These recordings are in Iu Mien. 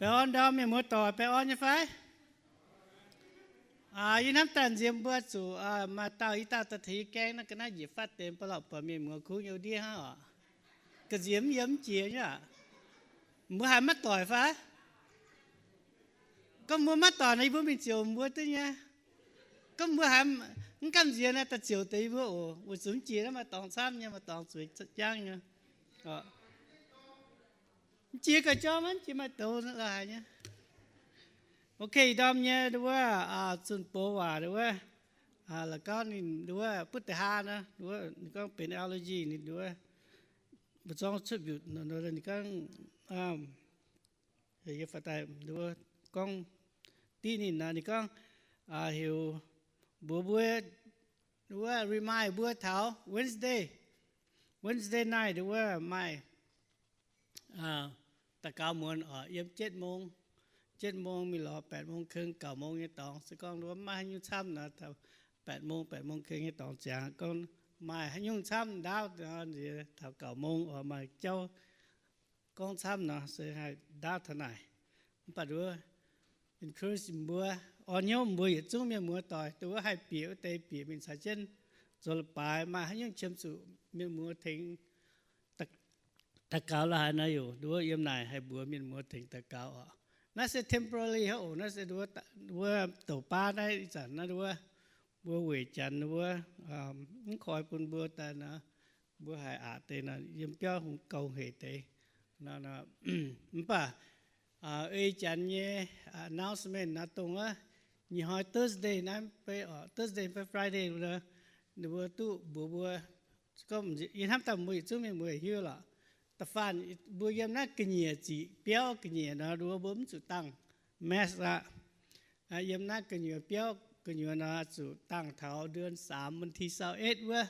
Baengh orn ndorm mienh muoz doic, baengh orn nyei fai? Yie hnamv daaih nziex mbuo zuqc maaih dauh i dauh daaih tengx yie gaeng naaiv ga'naaiv njiec fatv deix, mv baac lorqc buatc mienh muoz kuv nyei ndiev hnangv oc. Ga'nziex mv yiem mv jiex nyei aqv. Mbuo haiz maiv doic fai? Gorngv mbuo maiv doic nor, yie mbuo mingh ziouc mbuo duqv nyei. Gorngv mbuo haiz mv gamh nziex nor, daaih ziouc deix yie mbuo oc. Weic zuqc mv jiex naaiv maaih dorngx camv nyei, maaih dorngx zueiz jangv nyei. Mv jiex gauh jauv maiv jiex maaih douz la'haic nyei. Ok, ih ndorm nyei nduov wuov zunh box waac nduov wuov, la'gauv ninh nduov wuov butv deix haa nor, nduov wuov ninh gorngv benx allergy, ninh nduov wuov mbuo zorngv cuotv mbiutc nor, ninh gorngv, yie faaux daaih nduov wuov gorngv div ninh nor, ninh gorngv heuc mbuox mbuo, nduov wuov remind mbuo taux Wednesday, Wednesday night nduov wuov maaih daux gaux muonz oc, yiem เจ็ดโมง, เจ็ดโมง mingh lorz แปดโมงครึ่ง เก้าโมง nyei dorngx. Se gorngv nduov maiv maaih haaix nyungc camv nor, แปดโมง, แปดโมงครึ่ง nyei dorngx ziangx gorngv maaih haaix nyungc camv ndaauv nziex taux เก้าโมง oc, maaih jauv gorngv camv nor se haih ndaauv taux naaic. Mv baac nduov encourage mbuo, orn hnyouv mbuo yietc zungv mienh muoz doic, nduov wuov haih bieqc wuov deix bieqc mingh caux jienv zoux leiz-baaix, maaih haaix nyungc qiemx zuqc mienh muoz tengx daux gaux la'haic nor, yaac nduov wuov yiem naaic haih mbuox mienh muoz tengx daux gaux oc. Naaiv se temporary hnangv oc. Naaiv se nduov wuov douc baav naaiv ih zanc naaiv nduov wuov mbuo weic janx nduov wuov mv koi bun mbuo daaih nor, mbuo haih aqc deix nor, yiem biauv hungh gouv hec deix. Mv baac ei janx nyei announcement nor, dongh wuov nyic hnoi Thursday naaiv fai oc, Thursday fai Friday nor, ninh mbuo duqv mbuox mbuo, yie hnamv daaih mbuo yietc zungv mienh mbuo hiuv lorqc. Da'faanh mbuo yiem naaiv ga'nyiec ziqc biauv ga'nyiec nor, nduov mbuo mv zuqc dangh mask aqv. Yiem naaiv gu'nyuoz biauv gu'nyuoz nor zuqc dangh taux เดือนสาม วันที่ซาวเอ็ด wuov,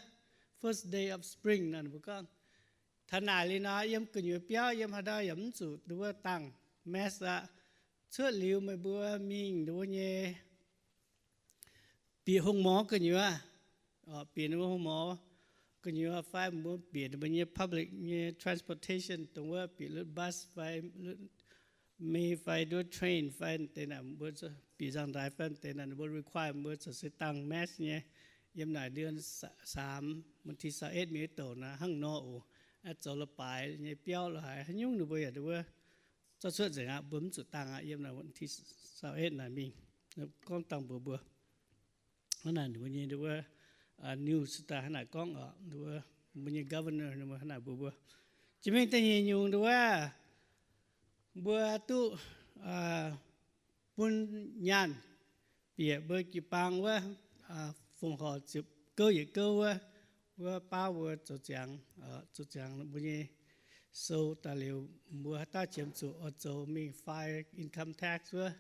first day of spring nor, ninh mbuo gorngv. Taux naaic liuz nor, yiem gu'nyuoz biauv yiem haaix ndau yaac mv zuqc nduov wuov dangh mask aqv. Cuotv liuz meih mbuo mingh nduov wuov nyei bieqc hungh morz gu'nyuoz, bieqc ninh mbuo hungh morz gu'nyuoz fai mbuo bieqc ninh mbuo nyei public nyei transportation, dongh wuov bieqc bus fai mei fai nduov train fai deix naaic, mbuo bieqc nzangc-ndaix fai deix naaic, ninh mbuo require mbuo zuqc se dangh mask nyei. Yiem naaic เดือนสาม วันที่ซาวเอ็ด mingh wuov douc naaiv hnangv nor oc. Zoux leiz-baaix nyei biauv la'haic haaix nyungc ninh mbuo yaac nduov wuov zorqv cuotv nzengc aqv, mbuo mv zuqc dangh aqv. Yiem naaic วันที่ซาวเอ็ด naaic mingh, gorngv dangh mbuox mbuo. Hnangv naaic ninh mbuo nyei nduov wuov news daaih hnangv naaic gorngv oc, nduov wuov mbuo nyei governor ninh mbuo hnangv naaic mbuox mbuo. Jiex mingh da'nyeic nyungc nduov wuov mbuo duqv bun nyaanh bieqc mbuo jiu-baang wuov, fongc horc ziepc gouv yietc gouv wuov, wuov baav mbuo zoux ziangx, zoux ziangx mbuo nyei sou daaih liuz, mbuo haaix dauh qiemx zuqc oix zoux mingh file income tax wuov,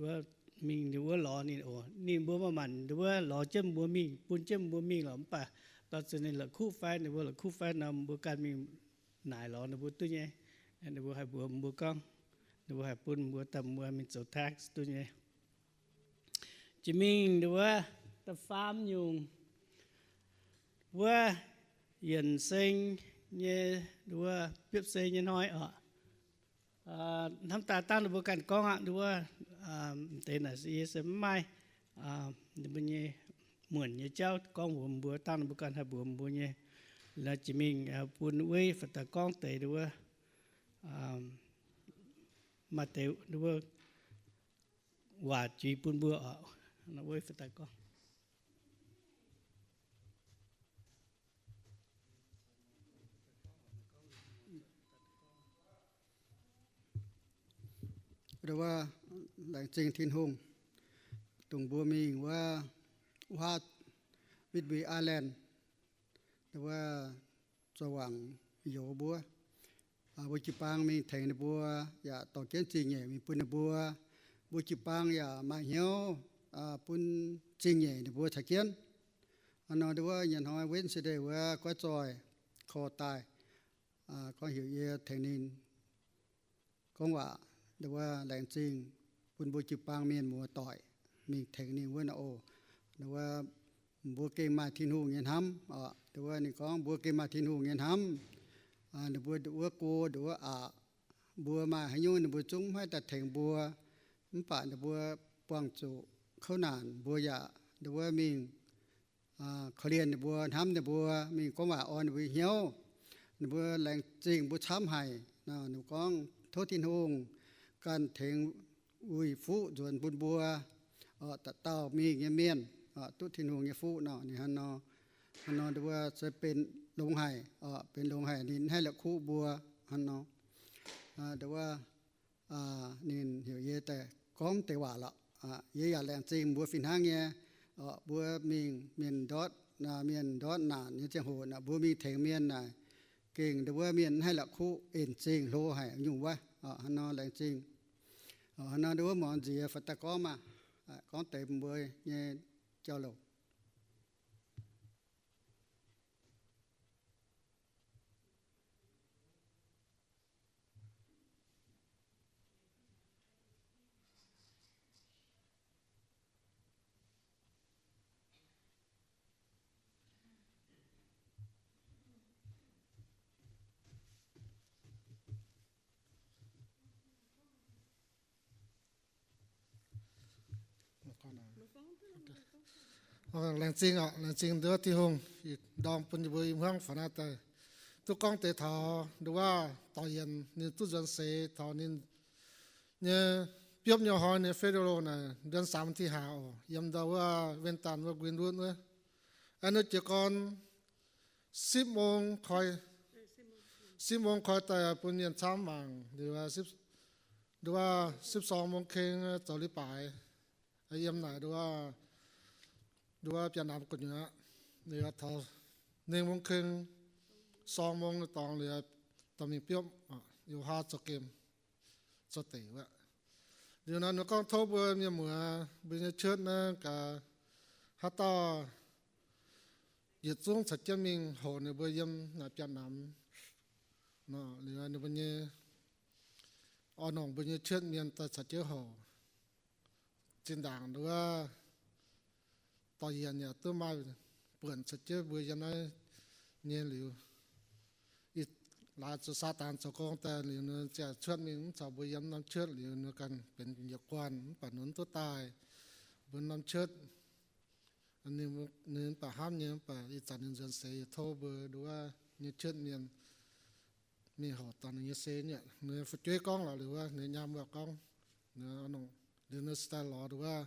wuov mingh ninh wuov lorz ninh oc. Ninh mbuo maaih maanc nduov wuov lorz jienv mbuo mingh, bun jienv mbuo mingh lorqc. Mv baac dorh zuqc ninh la'kuqv fai, ninh mbuo la'kuqv fai nor, mbuo ganh mingh naaic lorz ninh mbuo duqv nyei. Ninh mbuo haih mbuox mbuo gorngv, ninh mbuo haih bun mbuo daaih mbuo mingh zoux tax duqv nyei. Jiex mingh nduov wuov da'faam nyungc, wuov yienc seng nyei, nduov wuov biopv seng nyei hnoi oc. Hnamv daaih dangh ninh mbuo ganh gorngv aqv, nduov wuov deix naaic yie se mv maaih, ninh mbuo nyei muonc nyei jauv gorngv mbuox mbuo, dangh ninh mbuo ganh haih mbuox mbuo nyei. La'jiex mingh bun weiv fatv daaih gorngv deix nduov wuov, maaih deix nduov wuov waac juix bun mbuo oc. Weiv fatv daaih gorngv. Nduov wuov, laengz zingh Tin-Hungh, dongh mbuo mingh wuov Whidbey Island, nduov wuov zoux wangc youz mbuo, mbuo jiu-baang mingh tengx ninh mbuo, yaac dorh jienv zingh nyeic mingh bun ninh mbuo. Mbuo jiu-baang yaac maaih hnyouv bun zingh nyeic ninh mbuo caux jienv. Hnangv nor nduov wuov nyanc hnoi Wednesday wuov goiv zoih korv daaih, gorngv heuc yie tengx ninh gorngv waac, nduov wuov laengz zingh bun mbuo jiu-baang mienh muoz-doic mingh tengx ninh wuov nor oc. Nduov wuov mbuo gengh maaih Tin-Hungh nyei hnamv oc. Nduov wuov ninh gorngv mbuo gengh maaih Tin-Hungh nyei hnamv. Ninh mbuo nduov wuov go, nduov wuov aqc, mbuo maaih haaix nyungc ninh mbuo zungv maiv daaih tengx mbuo. Mv baac ninh mbuo buangh zuqc kouv naanc, mbuo yaac ndon wuov mingh korv-lienh ninh mbuo, hnamv ninh mbuo, mingh gorngv waac orn ninh mbuo hnyouv. Ninh mbuo laengz zingh mbuo camv haic. Ninh mbuo gorngv tov Tin-Hungh ganh tengx wuic fuqv nzuonx bun mbuo, dauh dauh mingh nyei mienh duqv Tin-Hungh nyei fuqv nor, ninh hnangv nor, hnangv nor ndon wuov se benx longx haic, benx longx haic ninh haih la'kuqv mbuo hnangv nor. Ndon wuov ninh heuc yie daaih gorngv deix waac lorqc. Yie yaac laengz zingh mbuo fih hnangv nyei. Mbuo mingh mienh ndortv, mienh ndortv naanc nyei ziangh hoc naaic, mbuo mingh tengx mienh naaic, gengh ndon wuov mienh mv haih la'kuqv, en zingh hlo haic nyungc wuov. Hnangv nor laengz zingh. Hnangv nor ndon wuov muangx nziex fai daaih gorngv maah, gorngv deix mbuo nyei jauv-louc. Laengz zingh oc, laengz zingh ndon wuov Tin-Hungh ih ndorm bun yie mbuo i hmuangv faaux naaiv daaih duqv gorngv deix taux ndon wuov Dorh Yienc ninh duqv nzuonx seix taux ninh nyei biopv nyei hnoi nyei festival naaic, เดือนสาม วันที่ห้า oc, yiem ndau wuov Wen Daan wuov Greenwood wuov. Aa, ninh jiez gorn สิบโมง koi, สิบโมง koi daaih bun mienh camv mangc liuz, ndon wuov สิบสองโมง keng zoux leiz-baaix yiem naaic ndon wuov, ndon wuov biaa namx gu'nyuoz aqv. Liuz taux หนึ่งโมงครึ่ง, สองโมง dorngx liuz dorh mingh biopv, Iu-Haav zoux gemh, zoux deic wuov. Liuz nor ninh gorngv tov mbuo mienh muoz, mbuo nyei church naaiv gaax, haaix dauh yietc zungv caux jienv mingh houc ninh mbuo yiem naaic biaa namx nor, liuz ninh mbuo nyei, orn-longc mbuo nyei church mienh daaih caux jienv houc. Zinh ndaangc ndon wuov Dorh Yienc yaac duqv maaih buonc caux jienv mbuo yiem naaiv nyei liuz, ih laaix zuqc Saadaan zoux gong daaih liuz, ninh ziouc cuotv mingh mv caux mbuo yiem norm church liuz, ninh ganh benx yietc guanh mv baac ninh mv duqv daaih mbuo norm church. Ninh mv baac hnamv nyei, mv baac ih zanc ninh nzuonx seix, yie tov mbuo ndon wuov nyei church mienh mingh houc dorh ninh nyei se nyei. Ninh fu'jueiv gorngv lorqc liuz wuov, ninh nyaam wuov gorngv, liuz ninh se daaih lorz ndon wuov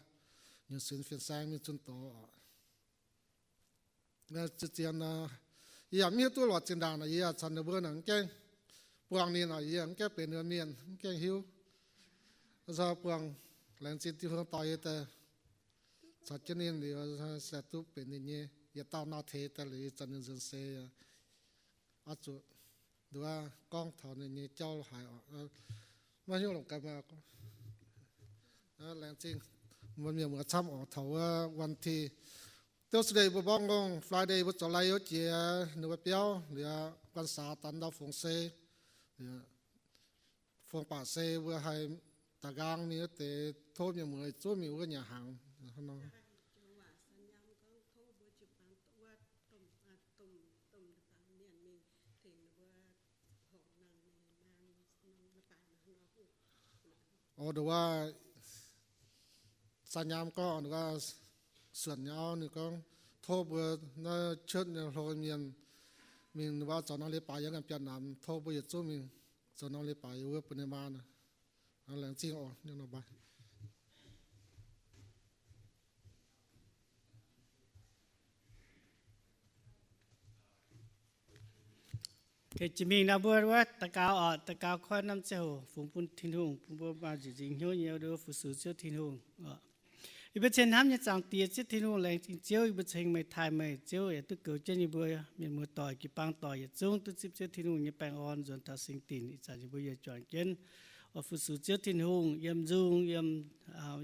nyungc sinx fin-saeng mingh zunh doz oc. Zien, yie yaac mv hiuv duqv lorqc. Zinh ndaangc naaic yie yaac caux ninh mbuo naaic mv gaengh buangh ninh oc, yie yaac mv gaengh benx ninh mienh, mv gaengh hiuv. Buangh laengz zingh Tin-Hungh dorh yie daaih caux jienv ninh liuz, se duqv benx ninh nyei yietc dauh nor teix daaih liuz, zanc ninh nzuonx seix oix zuqc ndon wuov gorngv taux ninh nyei jauv haic oc. Maiv hiuv longc gaax maah. Laengz zingh mbuo mienh muoz camv oc. Taux wuov วันที่, Thursday mbuo mborqv ngongh, Friday mbuo zoux lai-youz jiex ninh mbuo biauv liuz, วันเสาร์ daaih ndau fungx se, fungx baac se mbuo haih da'nqaang mingh wuov deix, tov mienh muoz zuov mingh wuov nyanc hnaangx. Oc, ndon wuov Saam Nyaam gorngv, ndon wuov Suonc nyei auv ninh gorngv, tov mbuo naaiv cuotv nyei hlo mienh mingh ndon wuov zoux norm leiz-baaix yiem ganh biaa namx, tov mbuo yietc zungv mingh zoux norm leiz-baaix yiem wuov bun ninh maa. Laengz zingh oc. Jiex mingh nor mbuo wuov daux gaux oc, daux gaux koiv norm ziangh hoc fungx bun Tin-Hungh bun mbuo maaih nzieqc nzingc hnyouv nyei ndon wuov fu-sux Ziouv Tin-Hungh. Yie mbuo cien hnamv nyei Zaangc Diex, Ziouv Tin-Hungh, laengz zingh Ziouv, yie mbuo ceng meih taaih meih, Ziouv yaac duqv goux jienv yie mbuo mienh muoz doic jiu-baang doic yietc zungv duqv zipv Ziouv Tin-Hungh nyei baengh orn nzuonx taux singx dinc. Ih zanc yie mbuo yaac juangc jienv oix fu-sux Ziouv Tin-Hungh yiem nzung, yiem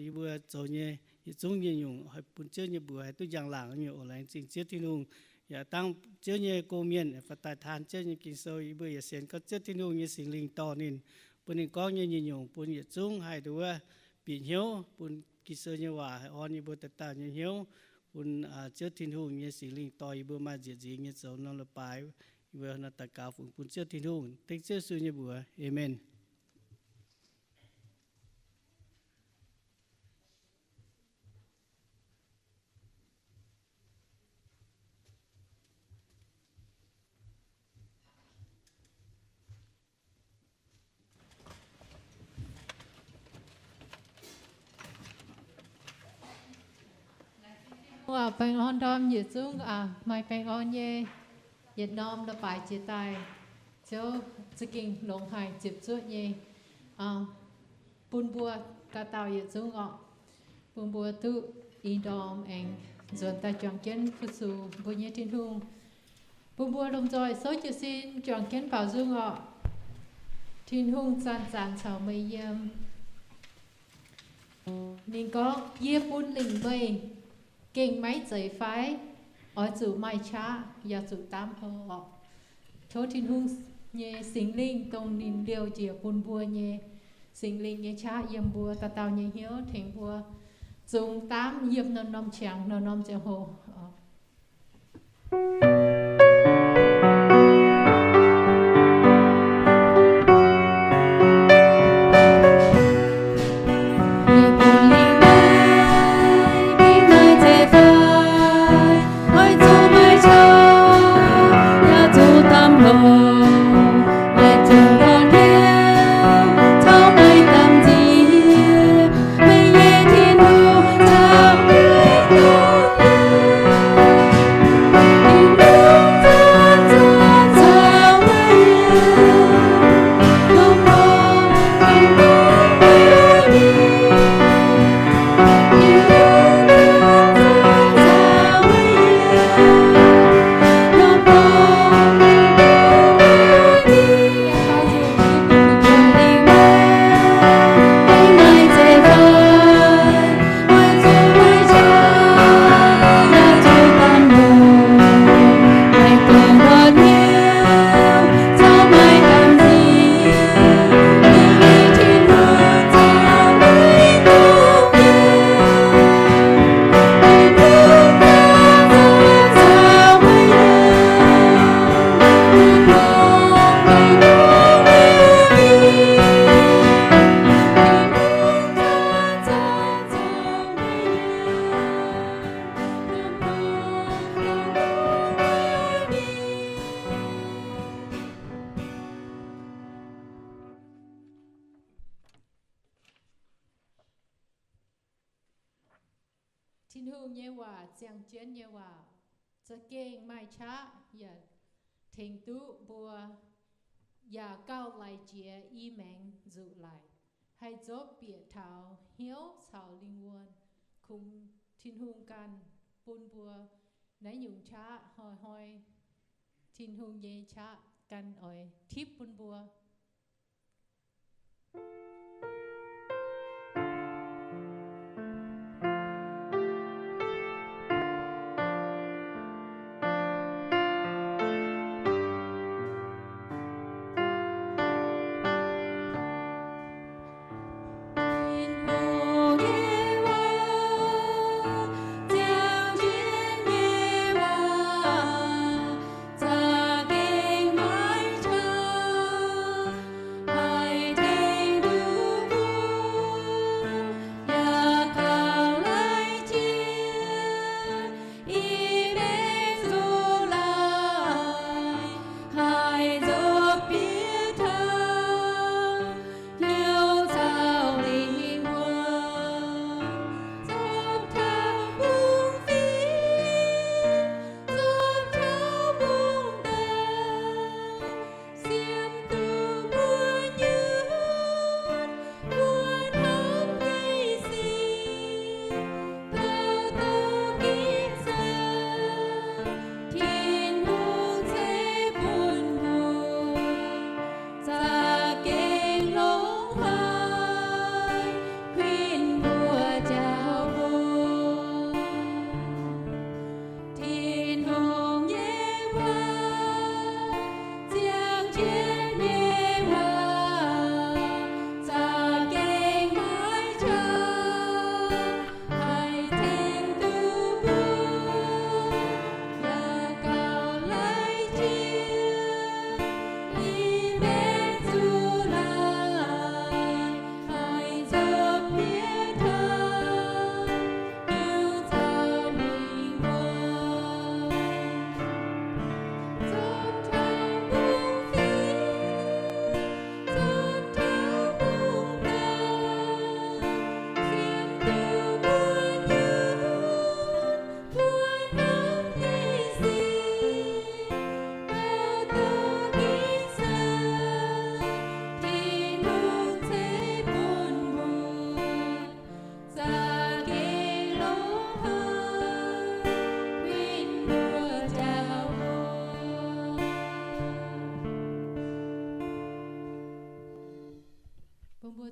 yie mbuo zoux nyei yietc zungv nyei nyungc, haih bun Ziouv nyei mbuox haih duqv njang-laangc nyei oc. Laengz zingh Ziouv Tin-Hungh, yaac dangv Ziouv nyei gong-mienh faaux daaih taan Ziouv nyei Ging-Sou. Yie mbuo yaac sienx gorngv Ziouv Tin-Hungh nyei Singx Lingh dorh ninh, bun ninh gorngv nyei nyungc-nyungc bun yietc zungv haih ndon wuov bieqc hnyouv, bun Ging-Sou nyei waac haih orn yie mbuo dauh dauh nyei hnyouv, bun Ziouv Tin-Hungh nyei Singx Lingh dorh yie mbuo maaih nzieqc nzingx nyei zoux norm leiz-baaix. Yie mbuo nor daux gaux fungx bun Ziouv Tin-Hungh, dengv Ziouv Yesu nyei mbuox. Aamen. Aa, baengh orn ndorm yietc zungv, aa, maaih baengh orn nyei yietc norm leiz-baaix jiex daaih, Ziouv za'gengh longx haic ziepc zuoqv nyei, aa, bun mbuo dauh dauh yietc zungv orqc. Bun mbuo duqv i ndorm aengx nzuonx daaih juangc jienv fu-sux mbuo nyei Tin-Hungh. Bun mbuo lomh nzoih souv jiez sin juangc jienv baaux nzung orqc. Tin-Hungh zanc-zanc caux meih yiem. Ninh gorngv, Yie bun lingc meih, gengh maiv zeiz fai? Oix zuqc maaih qaqv yaac zuqc daamv hlo orqc. Tov Tin-Hungh nyei Singx Lingh dongh ninh liouh njiec bun mbuo nyei Singx Lingh nyei qaqv yiem mbuo dauh dauh nyei hnyouv tengx mbuo zungx daamv yiem norm-norm qangx norm-norm ziangh hoc. Tin-Hungh nyei waac, ziangh jienv nyei waac, za'gengh maaih qaqv yaac tengx duqv mbuo, yaac gauh laic jiex i maengx nzuqc laic, haih nzopv bieqc taux hnyouv caux lingh wuonh. Kungx Tin-Hungh ganh bun mbuo naaiv nyungc qaqv hnoi-hnoi, Tin-Hungh nyei qaqv ganh oix tipv bun mbuo.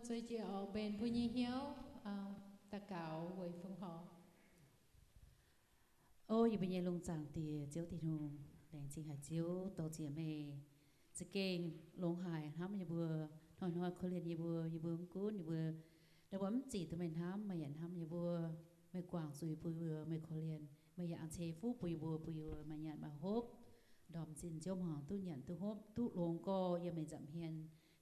Zueiz jiex oc, mbenc mbuo nyei hnyouv, daux gaux weic fongc horc. O yie mbuo nyei lungh zaangc Diex, Ziouv Tin-Hungh, laengz zingh haic Ziouv, dor-ziec meih za'gengh longx haic hnamv yie mbuo, hnoi-hnoi korv-lienh yie mbuo, yie mbuo mv gunv yie mbuo, ninh mbuo mv zic duqv meih hnamv, meih yaac hnamv yie mbuo. Meih guangc zuiz bun yie mbuo, meih korv-lienh, meih yaac ceix fuqv bun yie mbuo, bun yie mbuo maaih nyanc maaih hopv, ndorm zinh nziouv hmuangx duqv nyanc duqv hopv duqv longx gorx yiem meih nza'hmien.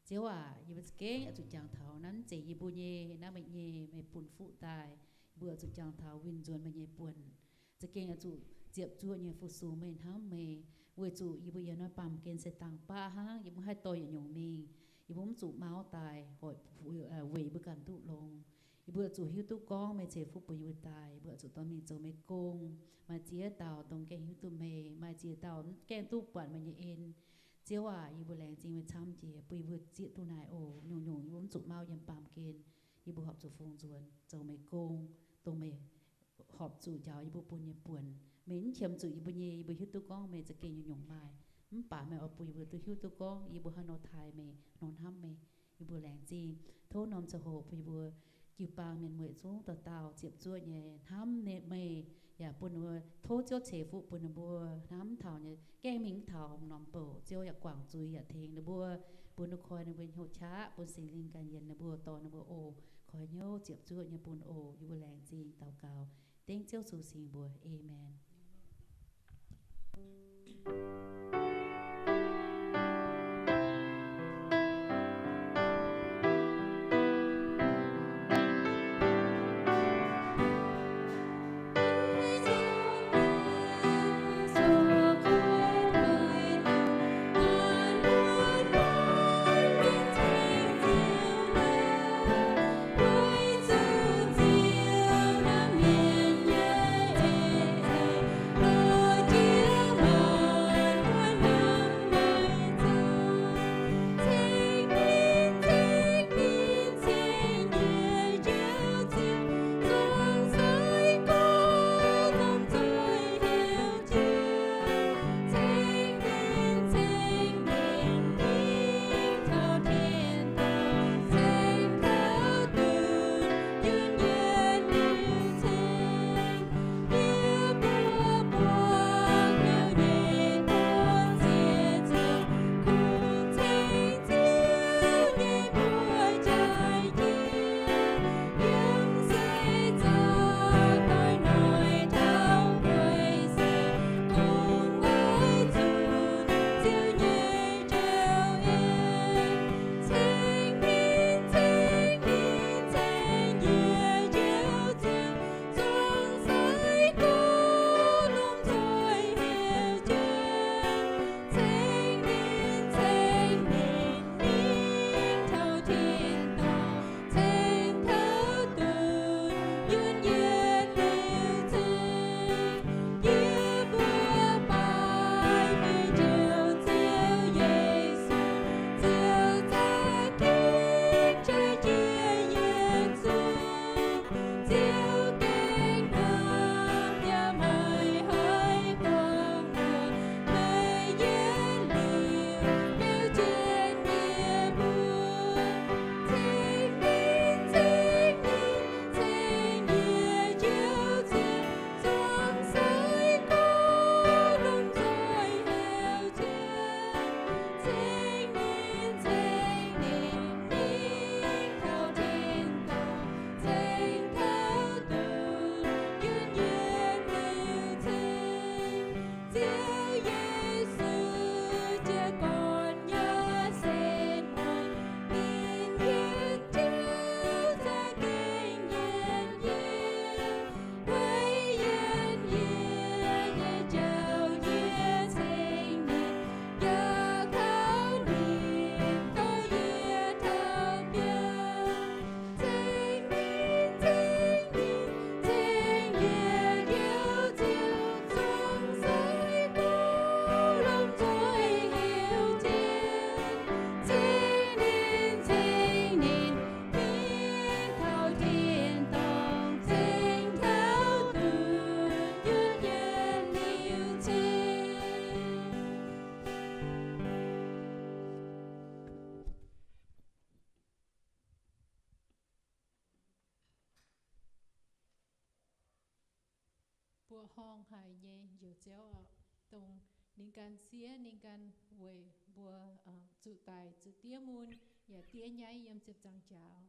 Ziouv aac, yie mbuo za'gengh oix zuqc jangx taux naaiv mv zeiz yie mbuo nyei, naaiv meih nyei, meih bun fuqv daaih. Yie mbuo oix zuqc jangx taux winh nzuonx meih nyei buonc. Za'gengh oix zuqc ziepc zuoqv nyei fu-sux meih, hnamv meih, weic zuqc yie mbuo yiem naaiv baamh gen se dangh baqv hnangv, yie mbuo haih dorh yietc nyungc mingh. Yie mbuo mv zuqc mauv daaih, weic yie mbuo ganh duqv longx. Yie mbuo zuqc hiuv duqv gorngv meih ceix fuqv bun yie mbuo daaih, yie mbuo zuqc dorh mingh zoux meih gong. Maaih ziex dauh dongh gaengh hiuv duqv meih, maaih ziex dauh gaengh duqv buatc meih nyei en. Ziouv aac, yie mbuo laengz zingh meih camv jiex bun yie mbuo zieqv duqv naaiv oc. Nyungc-nyungc yie mbuo mv zuqc mauv yiem baamh gen. Yie mbuo horpc zuqc fungx nzuonx zoux meih gong, dongh meih horpc zuqc njaaux yie mbuo bun nyei buonc. Meih mv qiemx zuqc yie mbuo nyei, yie mbuo hiuv duqv gorngv meih za'gengh nyungc-nyungc maaih. Mv baac meih oix bun yie mbuo duqv hiuv duqv gorngv yie mbuo haaix nor taaih meih, nor hnamv meih. Yie mbuo laengz zingh. Tov norm ziangh hoc bun yie mbuo jiu-baang mienh mueiz zungv dauh dauh ziepc zuoqv nyei hnamv meih, yaac bun ninh mbuo tov Ziouv ceix fuqv bun ninh mbuo hnamv taux nyei, gaengh mingh taux norm bouc, Ziouv yaac guangc zuiz yaac tengx ninh mbuo, bun ninh koi ninh mbuo hnyouv qaqv, bun Singx Lingh ganh yienc ninh mbuo, dorh ninh mbuo oc. Koi hnyouv ziepc zuoqv nyei bun oc. Yie mbuo laengz zingh daux gaux dengv Ziouv Yesu singx mbuox. Aamen. mbuo horngh haic nyei Njoux Ziouv oc, dongh ninh ganh siev, ninh ganh weic mbuo zuqc daic zuqc diev mun, yaac diev nyaiv yiem ziepc nzaangc jaax.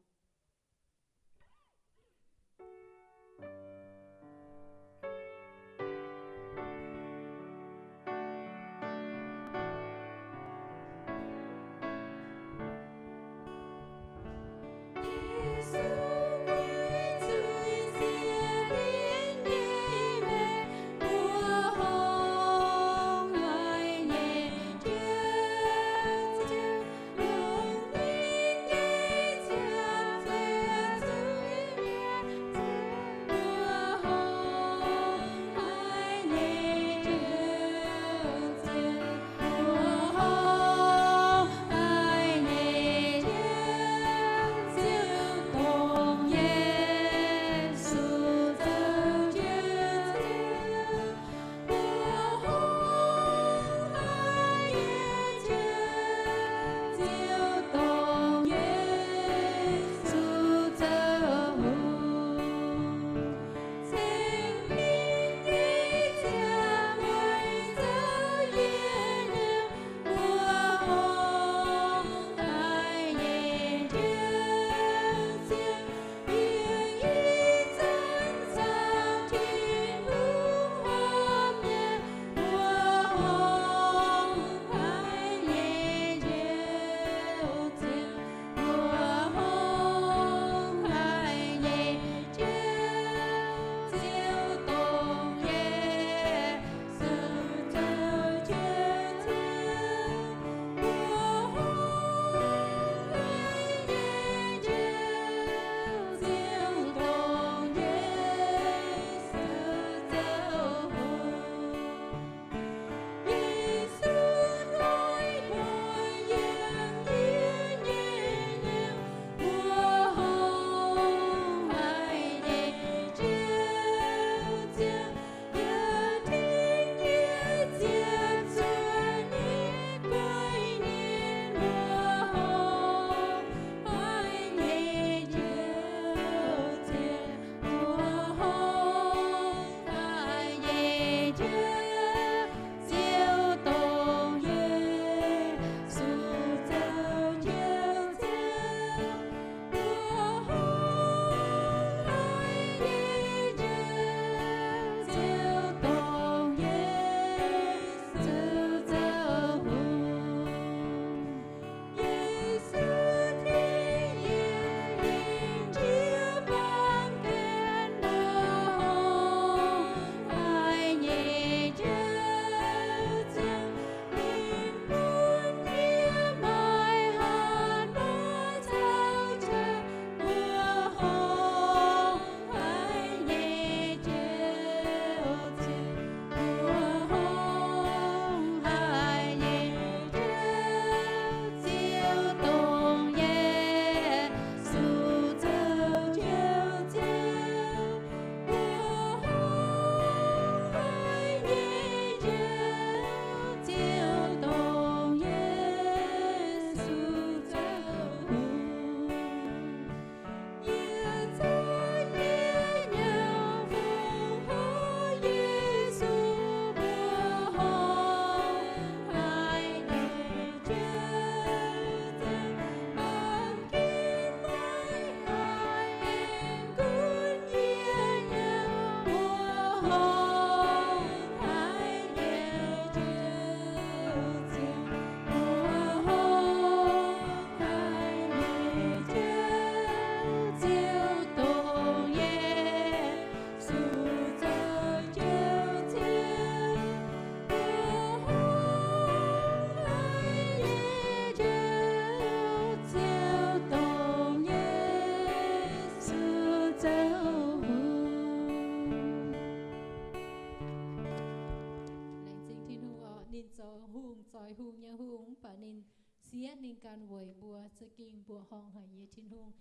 Laengz zingh Tin-Hungh oc. Ninh zoux hungh, zoih hungh nyei hungh, mv baac ninh siev ninh ganh weic mbuo. Za'gengh mbuoqc horngh haic nyei Tin-Hungh.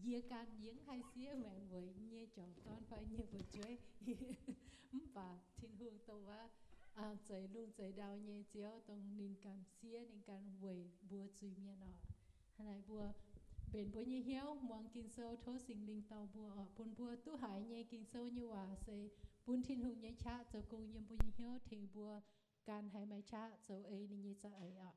Yie ganh yie mv haih siev maengx weic nyei jauv-dorn fai nyei fu'jueiv. Mv baac Tin-Hungh dongh wuov zeix lungh zeix ndau nyei Ziouv, dongh ninh ganh siev ninh ganh weic mbuo zuiz-mienh oc. Hnangv naaic mbuo mbenc mbuo nyei hnyouv muangx Ging-Sou, tov Singx Lingh dorh mbuo oc, bun mbuo duqv haiz nyei Ging-Sou nyei waac se Bun Tin-Hungh nyei qaqv zoux gong yiem mbuo nyei hnyouv, tengx mbuo ganh haiz maaih qaqv zoux ei ninh nyei za'eix oc.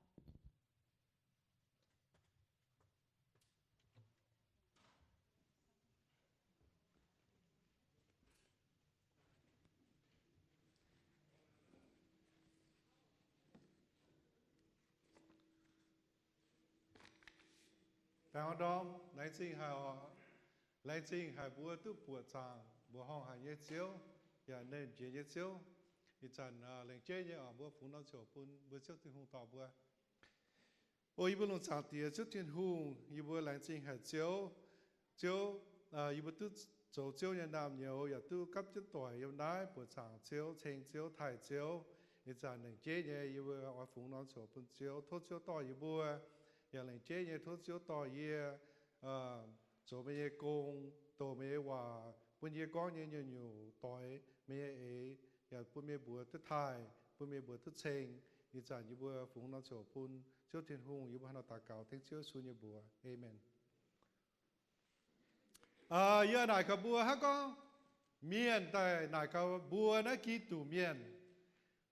Dangh ndorm, laengz zingh haic oc. Laengz zingh haic mbuo duqv buoqc zaangc mbuoqc horngh haic nyei Ziouv, yaac nernh jiex nyei Ziouv. Ih zanc lengc jeiv nyei oc, mbuo fungx norm ziouc bun mbuo Ziouv Tin-Hungh dorh mbuo. O yie mbuo lungh zaangc Diex, Ziouv Tin-Hungh, yie mbuo laengz zingh haic Ziouv. Ziouv, yie mbuo duqv zoux Ziouv nyei naamh nyouz yaac duqv gapv jienv doic yiem naaiv buoqc zaangc Ziouv, ceng Ziouv, taaih Ziouv. Ih zanc lengc jeiv nyei yie mbuo oix fungx norm ziouc bun Ziouv. Tov Ziouv dorh yie mbuo. Yaac lengc jeiv nyei tov Ziouv dorh yie zoux meih nyei gong, doqc meih nyei waac, bun yie gorngv nyei nyungc-nyungc doix meih nyei eix, yaac bun meih mbuox duqv taaih, bun meih mbuox duqv ceng. Ih zanc yie mbuo fungx norm ziouc bun Ziouv Tin-Hungh, yie mbuo hnangv nor daux gaux dengv Ziouv Yesu nyei mbuox. Aamen. Yie naaic gaax mbuo hnangv gorngv mienh daaih naaic gaax mbuo naaiv Giduc mienh,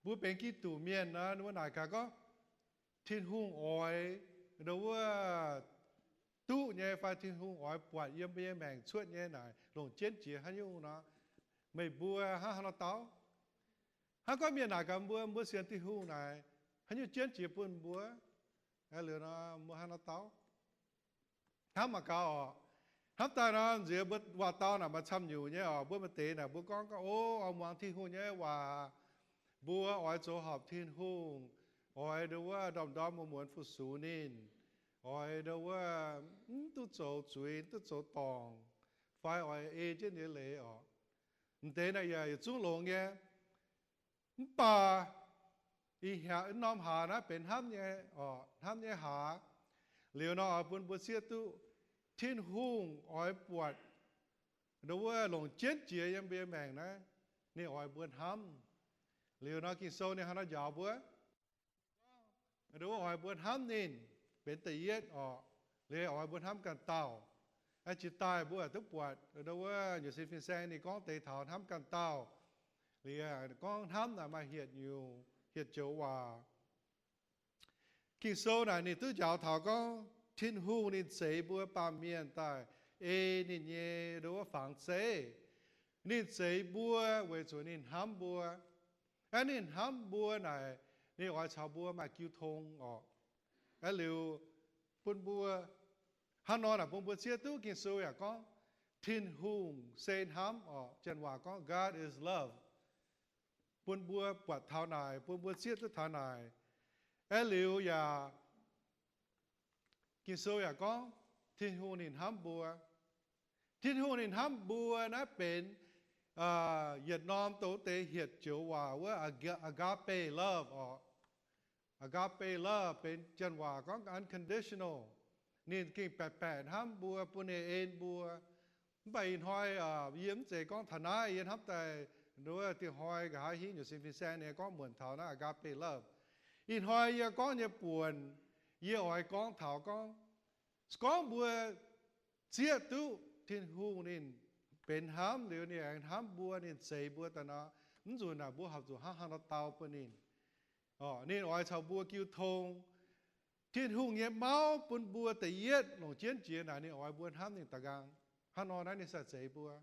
mbuo benx Giduc mienh nor, mbuo naaic gaax gorngv Tin-Hungh oix ndo wuov duqv nyei fai Tin-Hungh oix buatc yiem mbuo nyei maengc cuotv nyei naaic longc jienv jiex haaix nyungc nor, meih mbuo hnangv haaix nor dau? Hnangv gorngv mienh naaic gaax mbuo, mbuo sienx Tin-Hungh naaic haaix nyungc jienv jiex bun mbuo? Liuz nor mbuo hnangv nor dau? Hnamv mangc gaax oc. Hnamv daaih nor nziex mbuo waac-dau naaic maaih camv nyungc nyei oc. Mbuo maaih deix naaic mbuo gorngv gorngv, O, oix muangx Tin-Hungh nyei waac. Mbuo oix zoux horpc Tin-Hungh, oix ndo wuov ndorm-ndorm muonz-muonz fu-sux ninh, oix ndo wuov mv duqv zoux zuiz, mv duqv zoux dorngc, fai oix ei jienv ninh nyei leiz oc. M'deix naaic yaac yietc zungv longx nyei. Mv baac ih hnyangx norm hlaax naaiv benx hnamv nyei oc, hnamv nyei hlaax. Liuz nor oix bun mbuo zieqv duqv Tin-Hungh oix buatc ndo wuov longc jienv jiex yiem mbuo nyei maengc naaiv, ninh oix mbuo hnamv. Liuz nor Ging-Sou ninh hnangv naaiv njaaux mbuo, ndo wuov oix mbuo hnamv ninh benx da'yietv oc. Liuz oix mbuo hnamv ganh dauh. Jiex daaih mbuo duqv buatc ndo wuov nyuoqc sin fin-saeng ninh gorngv deix taux hnamv ganh dauh. Liuz gorngv hnamv naaic maaih hietc nyungc, hietc joux waac. Ging-Sou naaic ninh duqv njaaux taux gorngv Tin-Hungh ninh zeix mbuo baamh mienh daaih ei ninh nyei ndo wuov fangx zeiv. Ninh zeix mbuo weic zuqc ninh hnamv mbuo. Aeqv, ninh hnamv mbuo naaic, ninh oix caux mbuo maaih jiu tong orqc. Aeqv, liuz bun mbuo hnangv nor naaic bun mbuo zieqv duqv Ging-Sou yaac gorngv Tin-Hungh se hnamv orqc. Janx waac gorngv God is love. Bun mbuo buatc taux naaic, bun mbuo zieqv duqv taux naaic. Aeqv, liuz yaac Ging-Sou yaac gorngv Tin-Hungh ninh hnamv mbuo. Tin-Hungh ninh hnamv mbuo naaiv benx yietc norm douz deix hietc joux waac wuov agape love orqc. Agape love benx janx waac gorngv unconditional. Ninh gengh baeqc baeqc hnamv mbuo, bun ninh en mbuo. Mv baac ih hnoi yie mv zeiz gorngv taux naaiv, yie hnamv daaih wuov dieh hnoi nqa'haav hingv nyuoqc sin fin-saeng ninh gorngv muonc taux naaiv agape love. Ih hnoi yie gorngv nyei buonc, yie oix gorngv taux gorngv, se gorngv mbuo zieqv duqv Tin-Hungh ninh benx hnamv liuz ninh aengx hnamv mbuo, ninh zeix mbuo daaih nor, mv nzunc naaic mbuo horpc zuqc hnangv haaix nor dau bun ninh. Ninh oix caux mbuo jiu tong. Tin-Hungh nyei mauv bun mbuo da'yietv longc jienv jiex naaic ninh oix mbuo hnamv ninh da'nqaang. Hnangv nor naaiv ninh sai zeix mbuo.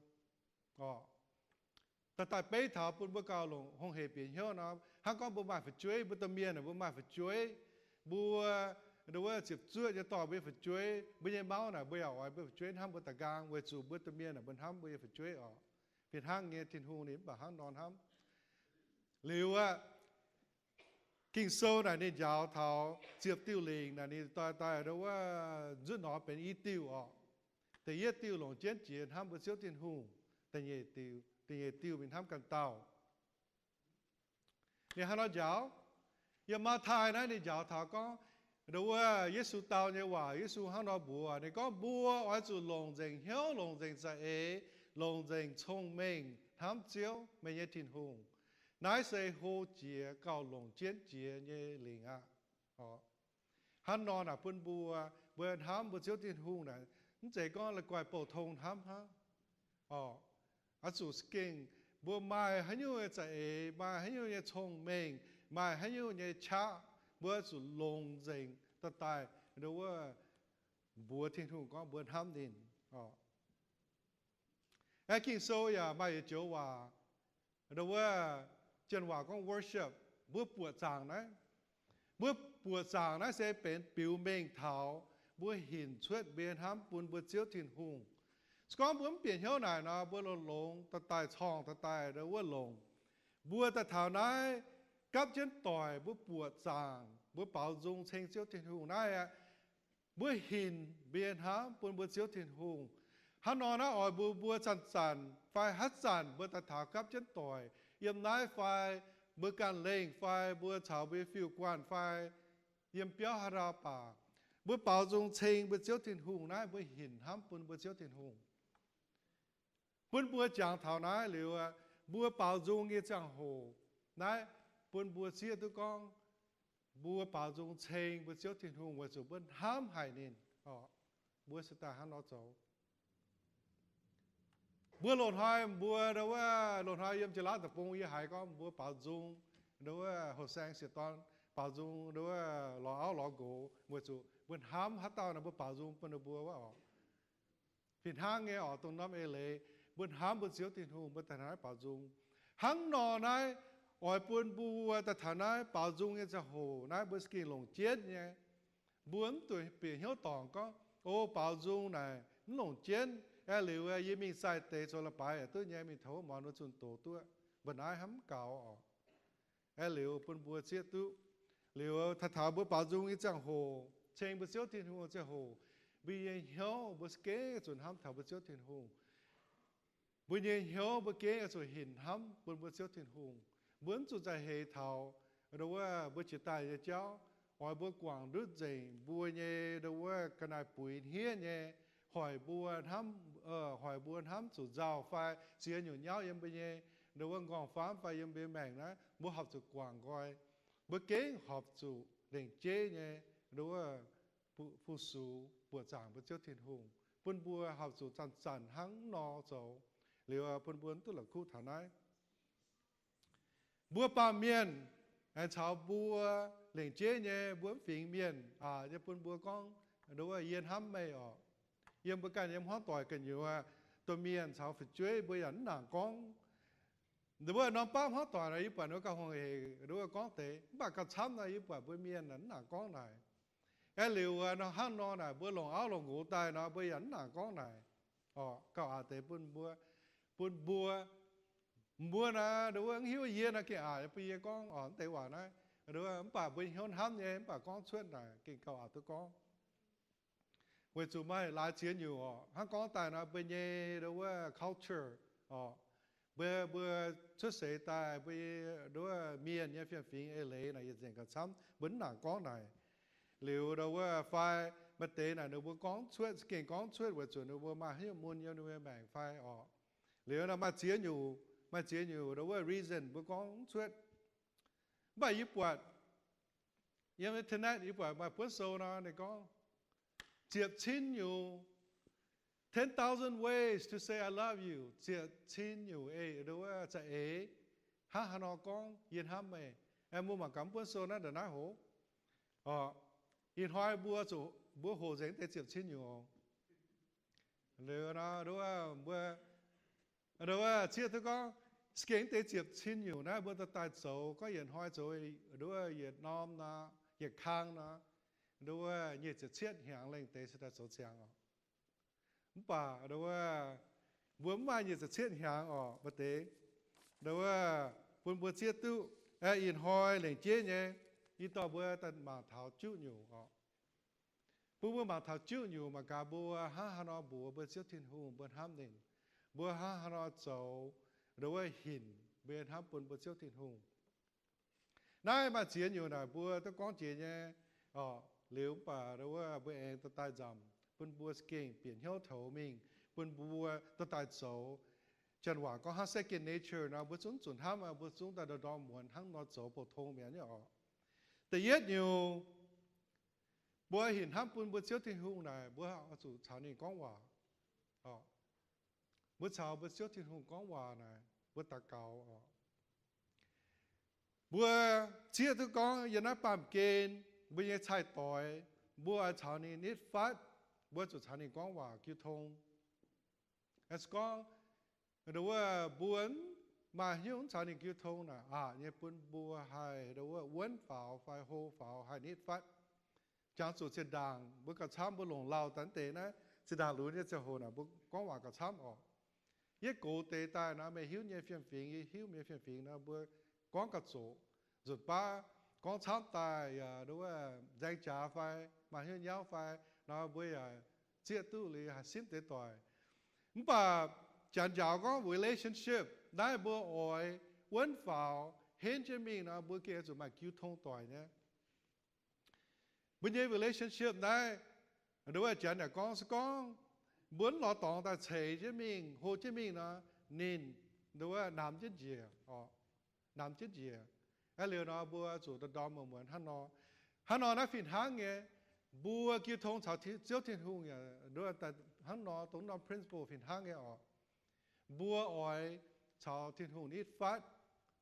Daaih daaih beiv taux bun mbuo gauh longc hungh heic bieqc hnyouv nor, hnangv gorngv mbuo maaih fu'jueiv, mbuo domh mienh naaic mbuo maaih fu'jueiv, mbuo ndo wuov ziepc zuoqv nyei dorh mbuo nyei fu'jueiv, mbuo nyei mauv naaic mbuo yaac oix mbuo fu'jueiv hnamv mbuo da'nqaang weic zuqc mbuo domh mienh naaic mbuo hnamv mbuo nyei fu'jueiv orqc. Fih hnangv nyei Tin-Hungh ninh mv baac hnangv nor hnamv. Liuz aqv, Ging-Sou naaic ninh njaaux taux ziepc diuh lingc naaic ninh doix daaih ndo wuov nzutv nor benx i diuh orqc. Da'yietv diuh longc jienv jiex hnamv mbuo Ziouv Tin-Hungh. Da'nyeic diuh, da'nyeic diuh mingh hnamv ganh dauh. Ninh hnangv nor njaaux. Yiem Matv^taai naaiv ninh njaaux taux gorngv, ndo wuov Yesu dau nyei waac, Yesu hnangv nor mbuox ninh gorngv, mbuo oix zuqc longc nzengc hnyouv, longc nzengc za'eix, longc nzengc cong-mengh hnamv Ziouv, meih nyei Tin-Hungh. Naaiv se hlo jiex gauh longc jienv jiex nyei lingc aqv. Hnangv nor naaic bun mbuo, mbuo hnamv mbuo Ziouv Tin-Hungh naaic, mv zeiz gorngv la'guaih bouh tong hnamv hnangv. Oc, oix zuqc gengh mbuo maaih haaix nyungc nyei za'eix, maaih haaix nyungc nyei cong-mengh, maaih haaix nyungc nyei qaqv, mbuo zuqc longx nzengc daaih daaih nduov wuov mbuox Tin-Hungh gorngv mbuo hnamv ninh oc. Aeqv, Ging-Sou yaac maaih yietc joux waac, nduov wuov janx waac gorngv worship, mbuo buoqc zaangc naaiv. Mbuo buoqc zaangc naaiv se benx biux mengh taux mbuo hinc cuotv mbuo nyei hnamv bun mbuo Ziouv Tin-Hungh. Se gorngv mbuo mv bieqc hnyouv naaic nor, mbuo longx-longx daaih daaih, corngh daaih daaih nduov wuov longc. Mbuo daaih taux naaiv gapv jienv doic, mbuo buoqc zaangc, mbuo baaux nzung ceng Ziouv Tin-Hungh naaiv aqv. Mbuo hinc mbuo nyei hnamv bun mbuo Ziouv Tin-Hungh. Hnangv nor naaiv oix mbuo, mbuo zanc-zanc fai haaix zanc mbuo daaih taux gapv jienv doic yiem naaiv fai mbuo ganh lengh fai mbuo caux mbuo nyei fiuv-guanh fai yiem biauv haaix ndau baac, mbuo baaux nzung ceng mbuo Ziouv Tin-Hungh naaiv, mbuo hinc hnamv bun mbuo Ziouv Tin-Hungh. Bun mbuo jangx taux naaiv liuz, mbuo baaux nzung nyei ziangh hoc naaiv, bun mbuo zieqv duqv gorngv mbuo baaux nzung ceng mbuo Ziouv Tin-Hungh weic zuqc mbuo hnamv haic ninh oc. Mbuo se daaih hnangv nor zoux. Mbuo loz-hnoi mbuo nduov wuov, loz-hnoi yiem Jiex Laauv Deic-Bung yie haiz gorngv mbuo baaux nzung, nduov wuov houh saeng sieqv dorn baaux nzung, nduov wuov lorz auv lorz nqox weic zuqc mbuo hnamv haaix dauh nor mbuo baaux nzung bun ninh mbuo wuov oc. Fih hnangv nyei oc, dongh norm eix leiz mbuo hnamv mbuo Ziouv Tin-Hungh mbuo daaih naaiv baaux nzung. Hnangv nor naaiv oix bun mbuo daaih taux naaiv baaux nzung nyei ziangh hoc naaiv mbuo za'gengh longc jienv nyei. Mbuo mv bieqc hnyouv dorngc gorngv, o, baaux nzung naaic mv longc jienv, aeqv, liuz yie mingh zaih deix zoux leiz-baaix yaac duqv nyei, mingh taux wuov muonz wuov zunh doz duqv. Mbuo naaiv hnamv mv gaux oc. Aeqv, liuz bun mbuo zieqv duqv. Liuz taux taux mbuo baaux nzung nyei ziangh hoc, ceng mbuo Ziouv Tin-Hungh nyei ziangh hoc, mbuo nyei hnyouv mbuo za'gengh zuqc hnamv taux mbuo Ziouv Tin-Hungh. Mbuo nyei hnyouv mbuo gengh zuqc hinc hnamv bun mbuo Ziouv Tin-Hungh. Mbuo mv zuqc zaih heix taux nduov wuov mbuo jiex daaih nyei jauv, oix mbuo guangc ndutv nzengc mbuo nyei nduov wuov ga'naaiv buix hniev nyei, hoic mbuo hnamv, hoic mbuo hnamv zuqc nzauh fai ziex nyungc nyauv yiem mbuo nyei nduov wuov nqorngv-famv fai yiem mbuo nyei maengc naaiv, mbuo horpc zuqc guangc nqoi. Mbuo gengh horpc zuqc lengc jeiv nyei nduov wuov fu-sux buoqc zaangc mbuo Ziouv Tin-Hungh, bun mbuo horpc zuqc zanc-zanc hnangv nor zoux, liuz bun mbuo mv duqv la'kuqv taux naaiv. Mbuo baamh mienh aengx caux mbuo lengc jeiv nyei mbuo mv fingx mienh aac, yie bun mbuo gorngv, nduov wuov, yie hnamv meih oc. Yiem mbuo ganh yiem hmuangv doic gu'nyuoz, domh mienh caux fu'jueiv mbuo yaac mv nangc gorngv. Nduov wuov norm baav hmuangv doic nor yie buatc nduov gauh hungh hec nduov wuov gorngv deix, mv baac gauh camv nor yie buatc mbuo mienh mv nangc gorngv naaic. Aeqv, liuz nor hnangv nor naaic mbuo longc auv longc nqox daaih nor mbuo yaac mv nangc gorngv naaic. Oc, gauh aqc deix bun mbuo, bun mbuo, mbuo naaic nduov wuov mv hiuv yie naaiv gengh aqc bun yie gorngv oc, mv deix waac naaiv. Nduov wuov mv baac mbuo hnyouv hnamv nyei, mv baac gorngv cuotv naaic gengh gauh aqc duqv gorngv. Weic zuqc maaih laaix ziex nyungc oc, hnangv gorngv daaih nor mbuo nyei nduov wuov culture oc, mbuo, mbuo cuotv seix daaih mbuo nduov wuov mienh nyei fiem-fingx eix leiz naaic yietc nzengc gauh camv, mbuo mv nangc gorngv naaic. Liuz nduov wuov fai maaih deix naaic ninh mbuo gorngv cuotv, gengh gorngv cuotv weic zuqc ninh mbuo maaih haaix nyungc mun yiem ninh mbuo maengc fai oc. Liuz nor maaih ziex nyungc, maaih ziex nyungc nduov wuov reason mbuo gorngv cuotv. Mv baac yie buatc yiem internet yie buatc maaih buonv sou nor ninh gorngv, ziepc cin nyungc, ten thousand ways to say I love you, ziepc cin nyungc eix nduov wuov za'eix hnangv haaix nor gorngv yie hnamv meih. Aengx mbuo mangc gaax buonv sou naaiv ndongc naaiv hoz. Oc, ih hnoi mbuo zuqc mbuo hoqc nzengc deix ziepc cin nyungc oc. Liuz nor nduov wuov mbuo, nduov wuov zieqv duqv gorngv, za'gengh deix ziepc cin nyungc naaiv mbuo daaih daaih zoux, gorngv yietc hnoi zoux nduov wuov yietc norm nor, yietc kang nor, nduov wuov nyic ziepc cietv hnyangx lengh deix se daaih zoux ziangx oc. Mv baac nduov wuov mbuo mv maaih nyic ziepc cietv hnyangx oc, maaih deix nduov wuov bun mbuo zieqv duqv, aeqv, ih hnoi lengc jeiv nyei, yie dorh mbuo daaih mangc taux juqv nyungc oc. Bun mbuo mangc taux juqv nyungc mangc gaax mbuo hnangv haaix nor mbuox mbuo Ziouv Tin-Hungh mbuo hnamv ninh, mbuo hnangv haaix nor zoux nduov wuov hinc mbuo nyei hnamv bun mbuo Ziouv Tin-Hungh. Naaiv maaih ziex nyungc naaic mbuo duqv gorngv jiex nyei oc. Liuz mv baac nduov wuov mbuo aengx daaih daaih nzamc bun mbuo za'gengh bieqc hnyouv toux mingh, bun mbuo daaih daaih zoux. Janx waac gorngv hnangv second nature nor, mbuo zungv zuqc hnamv, mbuo zungv daaih ndorm ndorm muonz hnangv nor zoux pou-tong mi'aqv nyei oc. Da'yietv nyungc, mbuo hinc hnamv bun mbuo Ziouv Tin-Hungh naaic, mbuo oix zuqc caux ninh gorngv waac. Mbuo caux mbuo Ziouv Tin-Hungh gorngv waac naaic, mbuo daux gaux oc. Mbuo zieqv duqv gorngv yiem naaiv baamh gen mbuo nyei cai-doix, mbuo oix caux ninh nitv fatv, mbuo zuqc caux ninh gorngv waac jiu tong. Se gorngv wuov mbuo maaih hnyouv mv caux ninh jiu tong naaic, aqc nyei bun mbuo haih wuov wuonv faaux fai hlo faaux haih nitv fatv. Jangx zuqc zinh ndaangc mbuo gauh camv, mbuo longc lauh daaih deix naaiv, zinh ndaangc lunx nyei ziangh hoc naaic mbuo gorngv waac gauh camv oc. Yie gox deix daaih nor, meih hiuv nyei fiem-fingx, yie hiuv meih fiem-fingx nor, mbuo gorngv gauh zoqc. Nzunc baav gorngv camv daaih yaac wuov nzaeng jaax fai maaih hnyouv nyauv fai nor, mbuo yaac zieqv duqv liuz haih simv deix doic. Mv baac janx njaaux gorngv relationship naaiv mbuo oix wuonv faaux henv jienv mingh nor, mbuo gengh zuqc maaih jiu tong doic nyei. Mbuo nyei relationship naaiv, wuov janx yaac gorngv se gorngv mbuo mv lorz dorngx daaih ceix jienv mingh, hlo jienv mingh nor, ninh wuov namx jienv njiec oc, namx jienv njiec. Aav liuz nor mbuo zuqc ndorm-ndorm muonz-muonz hnangv nor. Hnangv nor naaiv fih hnangv nyei, mbuo jiu tong caux Tin, Ziouv Tin-Hungh yaac hnangv nor, dongh norm principle fih hnangv nyei oc. Mbuo oix caux Tin-Hungh nitv fatv,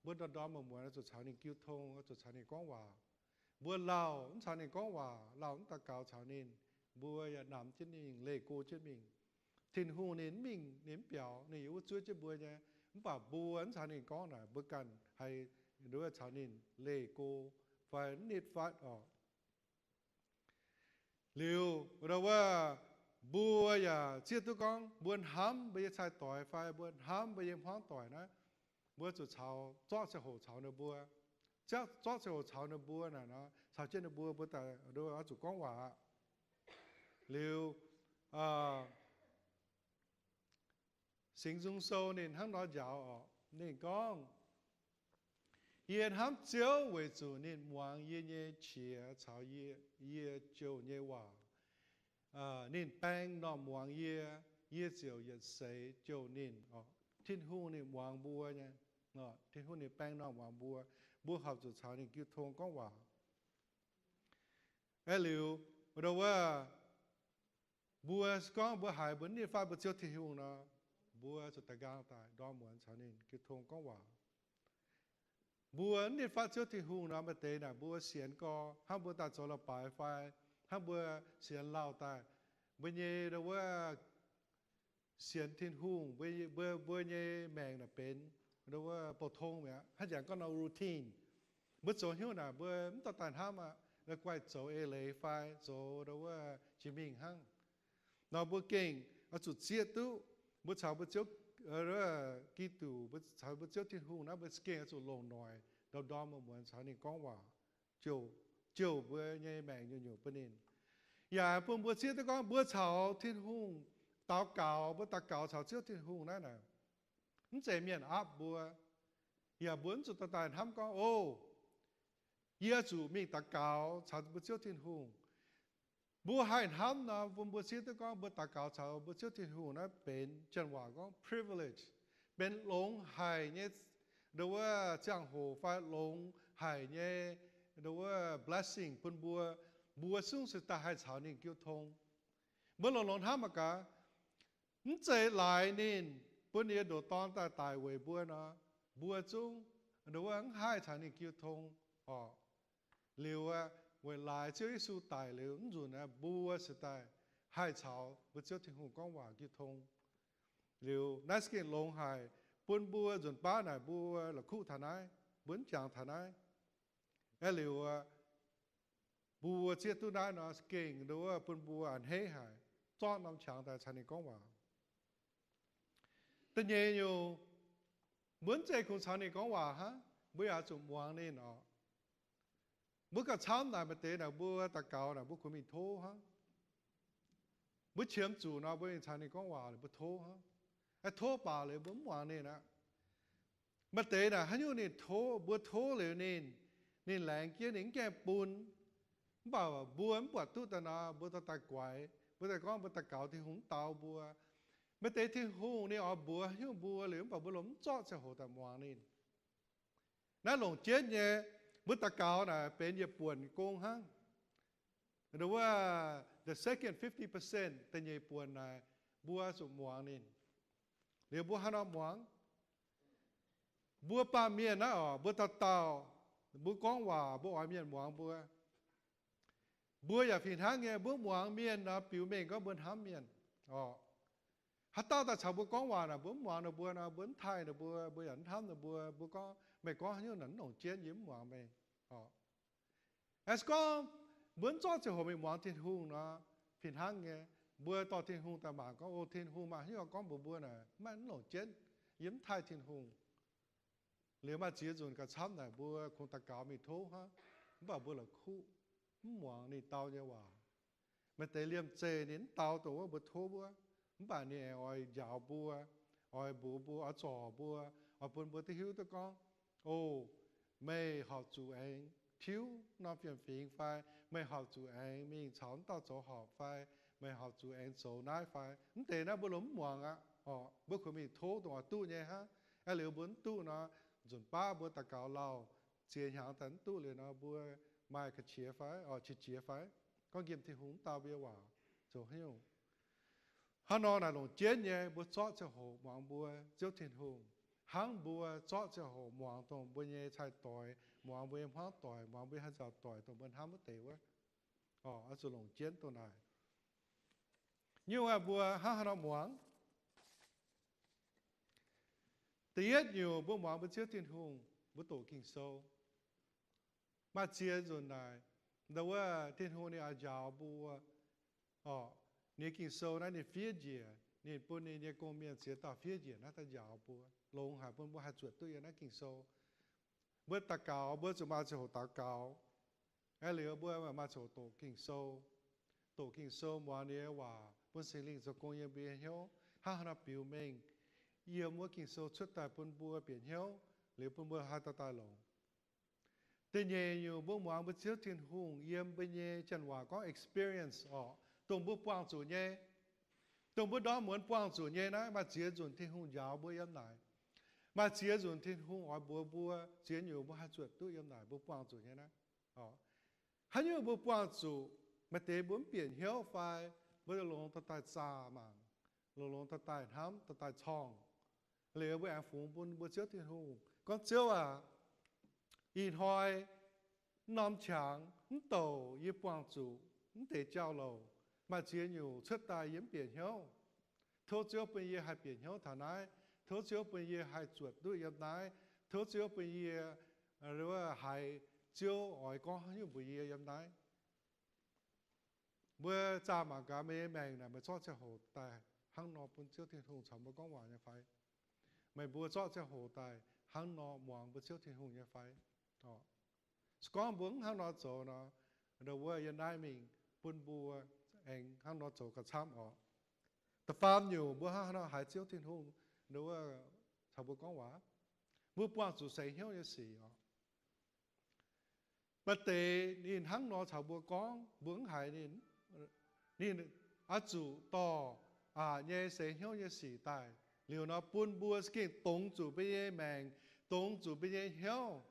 mbuo ndorm-ndorm muonz-muonz zuqc caux ninh jiu tong, zuqc caux ninh gorngv waac. Mbuo lauh mv caux ninh gorngv waac, lauh mv daux gaux caux ninh, mbuo yaac namx jienv ninh, leih go jienv mingh. Tin-Hungh ninh mv mingh, ninh mv biaux, ninh yiem wuov zuov jienv mbuo nyei. Mv baac mbuo mv caux ninh gorngv naaic, mbuo ganh haih caux ninh leih go fai mv nitv fatv oc. Liuz, wuov, mbuo yaac zieqv duqv gorngv mbuo hnamv mbuo nyei cai-doix fai mbuo hnamv mbuo nyei hmuangv doic naaiv, mbuo zuqc caux, zorqv ziangh hoc caux ninh mbuo. Zorqv, zorqv ziangh hoc caux ninh mbuo naaic nor, caux jienv ninh mbuo, mbuo daaih oix zuqc gorngv waac aqv. Liuz, Singx Nzung Sou ninh hnangv nor njaaux oc. Ninh gorngv, Yie hnamv Ziouv weic zuqc ninh muangx yie nyei qiex caux yie, yie jouh nyei waac. Ninh baeng normh muangx yie, yie ziouc yietc seix jouh ninh oc. Tin-Hungh ninh muangx mbuo nyei. Tin-Hungh ninh baeng normh muangx mbuo. Mbuo horpc zuqc caux ninh jiu tong gorngv waac. Aeqv, liuz, wuov, mbuo gorngv mbuo haiz mbuo nitv fatv mbuo Ziouv Tin-Hungh nor, mbuo zuqc da'nqaang daaih ndorm muonz caux ninh jiu tong gorngv waac. Mbuo nitv fatv Ziouv Tin-Hungh nor, maaih deix naaic mbuo sienx gorx, hnangv mbuo daaih zoux la'baaix fai hnangv mbuo sienx lauh daaih, mbuo nyei wuov sienx Tin-Hungh, mbuo, mbuo, mbuo nyei maengc naaic benx wuov bou tong mi'aqv. Hnangv jangx gorngv nor routine. Mbuo zoux hnyouv naaic mbuo mv dorh daaih hnamv aqv, la'guaih zoux eix leiz fai zoux wuov jiex mingh hnangv. Nor mbuo gengh oix zuqc zieqv duqv, mbuo caux mbuo Ziouv, Giduc, mbuo caux mbuo Ziouv Tin-Hungh naaiv, mbuo gengh oix zuqc longc noic ndorm-ndorm muonz-muonz caux ninh gorngv waac, jouh, jouh mbuo nyei maengc nyungc-nyungc bun ninh. Yaac bun mbuo zieqv duqv gorngv mbuo caux Tin-Hungh daux gaux, mbuo daux gaux caux Ziouv Tin-Hungh naaiv naaic, mv zeiz mienh aapv mbuo. Yaac mbuo mv zuqc dorh daaih hnamv gorngv, O, yie zuqc mingh daux gaux caux mbuo Ziouv Tin-Hungh. Mbuo haih hnamv nor, bun mbuo zieqv duqv gorngv mbuo daux gaux caux mbuo Ziouv Tin-Hungh naaiv benx janx waac gorngv privilege, benx longx haic nyei, nduov, ziangh hoc fai longx haic nyei, nduov, blessing bun mbuo. Mbuo zungv se daaih haih caux ninh jiu tong. Mbuo longx-longx hnamv mangc gaax, mv zeiz laaix ninh bun ninh nyei ndoqc Dorn daaih daic weic mbuo nor, mbuo zungv, nduov, mv haih caux ninh jiu tong orqc. Liuz aeqv, weic laaix Ziouv Yesu daic liuz mv nzunc aeqv, mbuo se daaih haih caux mbuo Ziouv Tin-Hungh gorngv waac jiu tong. Liuz naaiv se gengh longx haic, bun mbuo nzunc baav naaic mbuo la'kuqv taux naaiv, mbuo mv jangx taux naaiv. Aeqv, liuz aeqv, mbuo zieqv duqv naaiv nor, se gengh nduov bun mbuo a'hneiv haic, zorqv norm qangx daaih caux ninh gorngv waac. Da'nyeic nyungc, mbuo mv zeiz kungx caux ninh gorngv waac hnangv, mbuo yaac zuqc muangx ninh orqc. Mbuo gauh camv naaic maaih deix naaic mbuo daux gaux naaic mbuo kungx mingh tov hnangv. Mbuo qiemx zuqc nor mbuo mingh caux ninh gorngv waac liuz mbuo tov hnangv. Aeqv, tov baac liuz mbuo mv muangx ninh aqv. Maaih deix naaic haaix nyungc ninh tov, mbuo tov liuz ninh, ninh laengz jienv ninh mv gaengh bun. Mv baac mbuo mv buatc duqv daaih nor, mbuo dorh daaih guaix, mbuo daaih gorngv mbuo daux gaux Tin-Hungh mv dau mbuo. Maaih deix Tin-Hungh ninh oix mbuox haaix nyungc mbuo liuz, mv baac mbuo lomh mv zorqv ziangh hoc daaih muangx ninh. Naaiv longc jienv nyei, mbuo daux gaux naaic benx yietc buonc gong hnangv. Nduov, the second fifty percent, da'nyeic buonc naaic, mbuo zuqc muangx ninh. Liuz mbuo haaix nor muangx? Mbuo baamh mienh naaiv oc, mbuo dauh dauh, mbuo gorngv waac mbuo oix mienh muangx mbuo. Mbuo yaac fih hnangv nyei, mbuo muangx mienh nor biux mengh gorngv mbuo hnamv mienh oc. Haaix dauh daaih caux mbuo gorngv waac naaic, mbuo mv muangx ninh mbuo nor, mbuo mv taaih ninh mbuo, mbuo yaac mv hnamv ninh mbuo. Mbuo gorngv, meih gorngv haaix nyungc naaic mv longc jienv, yie mv muangx meih oc. As gorngv mbuo mv zorqv ziangh hoc mingh muangx Tin-Hungh nor, fih hnangv nyei, mbuo dorh Tin-Hungh daaih mangc gorngv, o, Tin-Hungh maaih haaix nyungc gorngv mbuox mbuo naaic, maiv longc jienv, yie mv taaih Tin-Hungh. Liuz maaih ziex nzunc gauh camv naaic mbuo kungx daux gaux mingh tov hnangv, mv baac mbuo la'kuqv mv muangx ninh dau nyei waac. Maaih deix liemh zeih ninh mv dau dongh wuov mbuo tov wuov, mv baac ninh aengx oix njaaux mbuo, oix mbuox mbuo, oix zorc mbuo, oix bun mbuo duqv hiuv duqv gorngv, o, meih horpc zuqc aengx tiuv norm fiem-fingx fai, meih horpc zuqc aengx mingh caux wuov dauh zoux horpc fai, meih horpc zuqc aengx zoux naaiv fai. Mv deix naaiv mbuo lorz mv muangx aqv oc. Mbuo kungx mingh tov dongh oix duqv nyei hnangv. Aeqv, liuz mbuo mv duqv nor, nzunc baav mbuo daux gaux lauh ziex hnyangx daaih mv duqv liuz nor, mbuo maaih ga'qiex fai, oc, qiex jiez fai? Gorngv nqemh Tin-Hungh mv dau mbuo nyei waac zoux haaix nyungc? Hnangv nor naaic longc jienv nyei, mbuo zorqv ziangh hoc muangx mbuo Ziouv Tin-Hungh, hnangv mbuo zorqv ziangh hoc muangx dongh mbuo nyei cai-doix, muangx mbuo nyei hmuangv doic, muangx mbuo nyei haaix nzauc doic, dongh mbuo hnamv wuov deix wuov. Oix zuqc longc jienv dongh naaic. Nyungc aeqv, mbuo hnangv haaix nor muangx? Da'yietv nyungc, mbuo muangx mbuo Ziouv Tin-Hungh, mbuo doqc Ging-Sou. Maaih ziex nzunc naaic, ndau wuov Tin-Hungh ninh oix njaaux mbuo oc. Ninh Ging-Sou naaiv ninh fiev njiec, ninh bun ninh nyei gong-mienh ziex dauh fiev njiec naaiv daaih njaaux mbuo, longx haic bun mbuo haih zuotc duqv yiem naaiv Ging-Sou. Mbuo daux gaux, mbuo zuqc maaih ziangh hoc daux gaux. Aeqv, liuz mbuo maaih ziangh hoc doqc Ging-Sou. Doqc Ging-Sou, muangx ninh nyei waac, bun Singx Lingh zoux gong yiem mbuo nyei hnyouv, hnangv haaix nor biux mengh yiem wuov Ging-Sou cuotv daaih bun mbuo bieqc hnyouv, liuz bun mbuo haih dorh daaih longc. Da'nyeic nyungc, mbuo muangx mbuo Ziouv Tin-Hungh yiem mbuo nyei, janx waac gorngv experience oc, dongh mbuo buangh zuqc nyei, dongh mbuo ndorm muonz buangh zuqc nyei naaiv. Maaih ziex nzunc Tin-Hungh njaaux mbuo yiem naaic. Maaih ziex nzunc Tin-Hungh oix mbuox mbuo, ziex nyungc mbuo haih zuotc duqv yiem naaic mbuo buangh zuqc nyei naaiv. Haaix nyungc mbuo buangh zuqc, maaih deix mbuo mv bieqc hnyouv fai, mbuo longx-longx dorh daaih zaah mangc, longx-longx dorh daaih hnamv, dorh daaih corngh. Liuz mbuo aengx fungx bun mbuo Ziouv Tin-Hungh gorngv, Ziouv aac, ih hnoi norm qangx mv douc yie buangh zuqc mv deix jauv-louc, maaih ziex nyungc cuotv daaih yie mv bieqc hnyouv. Tov Ziouv bun yie haih bieqc hnyouv taux naaiv. Tov Ziouv bun yie haih zuotc duqv yiem naaiv. Tov Ziouv bun yie haiz Ziouv oix gorngv haaix nyungc mbuox yie yiem naaiv. Mbuo zaah mangc gaax meih nyei maengc naaic, meih zorqv ziangh hoc daaih hnangv nor bun Ziouv Tin-Hungh caux mbuo gorngv waac nyei fai? Meih mbuo zorqv ziangh hoc daaih hnangv nor muangx mbuo Ziouv Tin-Hungh nyei fai? Se gorngv mbuo mv hnangv nor zoux nor, ndau wuov yiem naaiv mingh bun mbuo aengx hnangv nor zoux gauh camv oc. Da'faam nyungc, mbuo hnangv haaix nor haiz Ziouv Tin-Hungh ndau wuov caux mbuo gorngv waac? Mbuo buangh zuqc seix hnyouv nyei sic oc. Maaih deix ninh hnangv nor caux mbuo gorngv, mbuo mv haiz ninh, ninh oix zuqc dorh aqc nyei seix hnyouv nyei sic daaih. Liuz nor bun mbuo za'gengh dongz zuqc mbuo nyei maengc, dongz zuqc mbuo nyei hnyouv,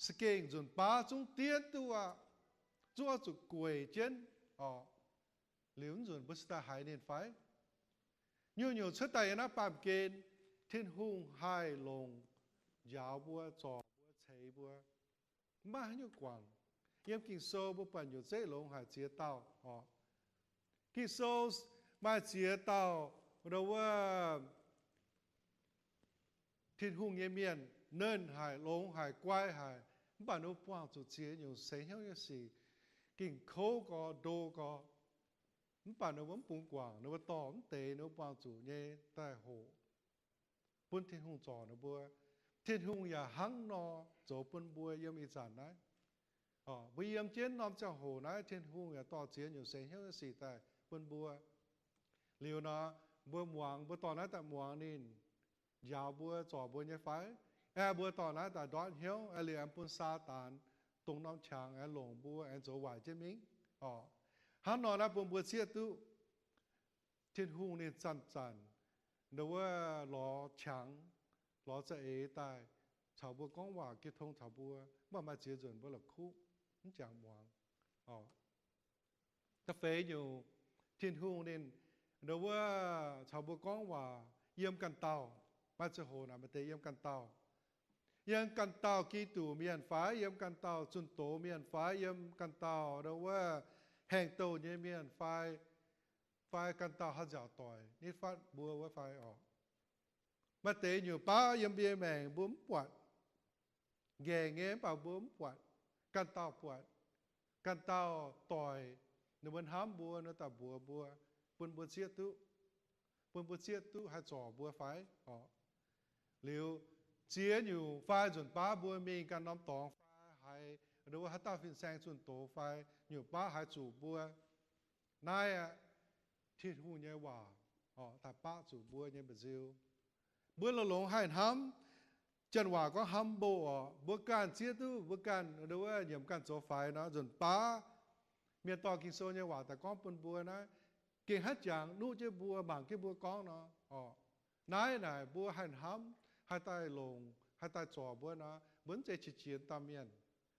za'gengh nzunc baav zungv diev duqv aqv, zungv oix zuqc gueic jienv oc. Liuz mv nzunc mbuo se daaih haiz ninh fai? Nyungc-nyungc cuotv daaih yiem naaiv baamh gen, Tin-Hungh haih longc njaaux mbuo, zorc mbuo, ceix mbuo. Mv maaih haaix nyungc guangc. Yiem Ging-Sou mbuo buatc nyutc zeiv longx haic ziex dauh oc. Ging-Sou maaih ziex dauh ndau wuov Tin-Hungh nyei mienh, nernh haic, longx haic, guai haic, mv baac ninh mbuo buangh zuqc ziex nyungc seix hnyouv nyei sic, gengh kouv gorx, ndo gorx. Mv baac ninh mbuo mv bungx guangc, ninh mbuo dorh mv deix ninh mbuo buangh zuqc nyei daaih hoqc bun Tin-Hungh zorc ninh mbuo. Tin-Hungh yaac hnangv nor zoux bun mbuo yiem ih zanc naaiv. Mbuo yiem jienv norm ziangh hoc naaiv, Tin-Hungh yaac dorh ziex nyungc seix hnyouv nyei sic daaih bun mbuo. Liuz nor, mbuo muangx, mbuo dorh naaiv daaih muangx ninh njaaux mbuo, zorc mbuo nyei fai? Aeqv, mbuo dorh naaiv daaih ndortv hnyouv, aeqv, liuz aengx bun Saadaan dongh norm qangx aengx longc mbuo, aengx zoux waaic jienv mingh oc. Hnangv nor naaiv bun mbuo zieqv duqv Tin-Hungh ninh zanc-zanc ndau wuov lorz qangx, lorz za'eix daaih caux mbuo gorngv waac, jiu tong caux mbuo, mv baac maaih ziex nzunc mbuo la'kuqv mv jangx muangx oc. Da'feix nyungc, Tin-Hungh ninh ndau wuov caux mbuo gorngv waac yiem ganh dauh. Maaih ziangh hoc naaic maaih deix yiem ganh dauh. Yiem ganh dauh Giduc mienh fai, yiem ganh dauh zunh doz mienh fai, yiem ganh dauh ndo wuov haengh douh nyei mienh fai, fai ganh dauh haaix nziaauc doic nitv fatv mbuo wuov fai orqc? Maaih deix nyungc baav yiem mbuo nyei maengc mbuo mv buatc. Nqaengc nyei mv baac mbuo mv buatc. Ganh dauh buatc. Ganh dauh doic, ninh mbuo hnamv mbuo, ninh daaih mbuox mbuo, bun mbuo zieqv duqv, bun mbuo zieqv duqv haih zorc mbuo fai orqc? Liuz, ziex nyungc fai nzunc baav mbuo mingh ganh norm dorngx fai haiz ndo wuov haaix dauh fin-saeng zunh doz fai nyungc baav haiz zuqc mbuo, naaiv aqv, Tin-Hungh nyei waac orqc, daaih baqv zuqc mbuo nyei mba'nziu. Mbuo longx-longx haih hnamv, janx waac gorngv humble orqc, mbuo ganh zieqv duqv mbuo ganh ndo wuov nyiemc ganh zoux faix nor, nzunc baav mienh dorh Ging-Sou nyei waac daaih gorngv bun mbuo naaiv, gengh haiv jangx nuqv jienv mbuo, mangc jienv mbuo gorngv nor orqc. Naaiv naaic mbuo haih hnamv, haih daaih longc, haih daaih zorc mbuo nor, mbuo mv zeiz qiex jiez dauh mienh.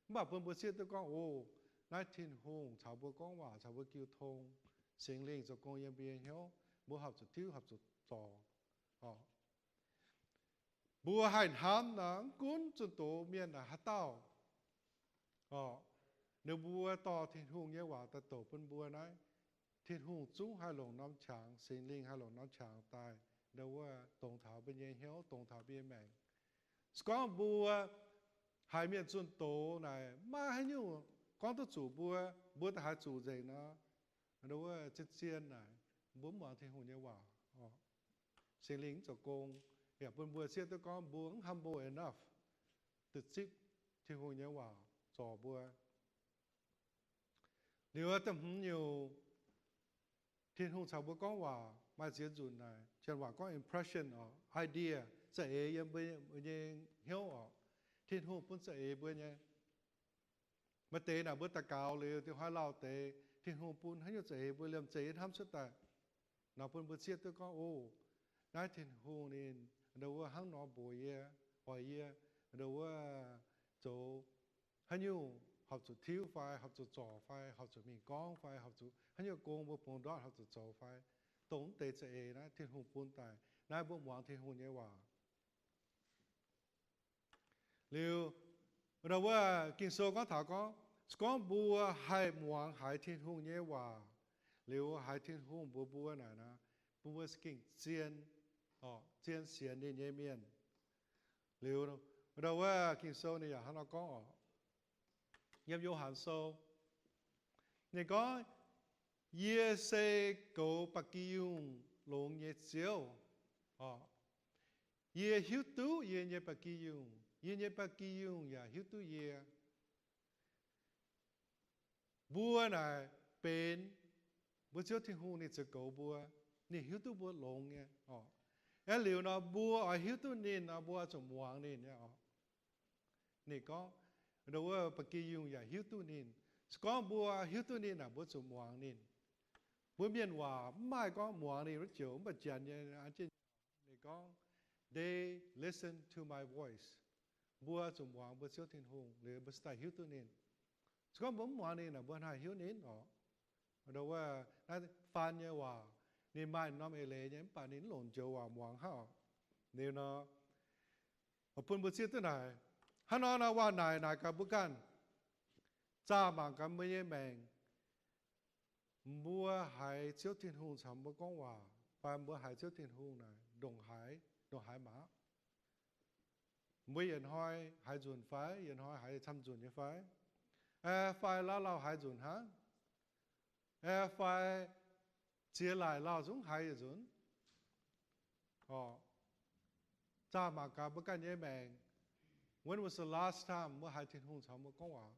Mv baac bun mbuo zieqv duqv gorngv, o, naaiv Tin-Hungh caux mbuo gorngv waac, caux mbuo jiu tong, Singx Lingh zoux gong yiem mbuo nyei hnyouv, mbuo horpc zuqc tiuv, horpc zuqc zorc orqc. Mbuo haih hnamv nor, mv gunv zunh doz mienh naaic haaix dauh orqc, ninh mbuo dorh Tin-Hungh nyei waac daaih douc bun mbuo naaiv, Tin-Hungh zungv haih longc norm qangx, Singx Lingh haih longc norm qangx daaih ndo wuov dongz taux mbuo nyei hnyouv, dongz taux mbuo nyei maengc. Se gorngv mbuo haiz mienh zunh doz naaic maiv haaix nyungc gorngv duqv zuqc mbuo, mbuo daaih haiz zuqc nzengc nor, ndo wuov zien-zien naaic mbuo mv muangx Tin-Hungh nyei waac, Singx Lingh mv zoux gong, yaac bun mbuo zieqv duqv gorngv mbuo mv humble enough to zipv Tin-Hungh nyei waac zorc mbuo. Liuz da'hmz nyungc, Tin-Hungh caux mbuo gorngv waac maaih ziex nzunc naaic, janx waac gorngv impression orqc, idea, za'eix yiem mbuo nyei hnyouv orqc. Tin-Hungh bun za'eix mbuo nyei. Maaih deix naaic mbuo daux gaux liuz, dingc hnoi lauh deix, Tin-Hungh bun haaix nyungc za'eix mbuo liemh zeih hnamv cuotv daaih nor, bun mbuo zieqv duqv gorngv, o, naaiv Tin-Hungh ninh ndo wuov hnangv nor mbuox yie, oix yie ndo wuov zoux haaix nyungc, horpc zuqc tiuv fai, horpc zuqc zorc fai, horpc zuqc mingh gorngv fai, horpc zuqc haaix nyungc gong mbuo bungx ndortv horpc zuqc zoux fai. Dongh mv deix za'eix naaiv Tin-Hungh bun daaih. Naaiv mbuo muangx Tin-Hungh nyei waac. Liuz, ndo wuov Ging-Sou gorngv taux gorngv, se gorngv mbuo haih muangx haiz Tin-Hungh nyei waac, liuz haiz Tin-Hungh mbuox mbuo naaic nor, bun mbuo gengh zien, zien sienx ninh nyei mienh. Liuz, ndo wuov Ging-Sou ninh yaac hnangv nor gorngv orqc, yiem Yo^han Sou, ninh gorngv, Yie se goux ba'gi yungh longx nyei Ziouv orqc. Yie hiuv duqv yie nyei ba'gi yungh, yie nyei ba'gi yungh yaac hiuv duqv yie. Mbuo naaic benx mbuo Ziouv Tin-Hungh ninh ziouc goux mbuo. Ninh hiuv duqv mbuo longx nyei orqc. Aeqv, liuz nor mbuo oix hiuv duqv ninh nor, mbuo oix zuqc muangx ninh nyei orqc. Ninh gorngv, ndo wuov ba'gi yungh yaac hiuv duqv ninh. Se gorngv mbuo hiuv duqv ninh naaic, mbuo zuqc muangx ninh. Mbuo mienh waac mv maaih gorngv muangx ninh wuov joux, mv baac Janx nyei an jienv ninh gorngv, They listen to my voice. Mbuo zuqc muangx mbuo Ziouv Tin-Hungh liuz mbuo cingx daaih hiuv duqv ninh. Se gorngv mbuo mv muangx ninh naaic, mbuo hnangv haaix hiuv ninh orqc? Ndo wuov naaiv faan nyei waac, ninh maaih norm eix leiz nyei, mv baac ninh mv longc joux waac muangx hnangv orqc. Liuz nor, bun mbuo zieqv duqv naaic, hnangv nor nor waac naaic naaic gaax mbuo ganh, zaah mangc gaax mbuo nyei maengc, mbuo haiz Ziouv Tin-Hungh caux mbuo gorngv waac fai mbuo haiz Ziouv Tin-Hungh naaic ndongc haaix, ndongc haaix mangc. Mbuo yietc hnoi haiz nzunc fai? Yietc hnoi haiz camv nzunc nyei fai? Aeqv, fai lauh lauh haiz nzunc hnangv? Aeqv, fai ziex laaic lauh zungv haiz yietc nzunc? Orqc, zaah mangc gaax mbuo ganh nyei maengc, when was the last time mbuo haiz Tin-Hungh caux mbuo gorngv waac?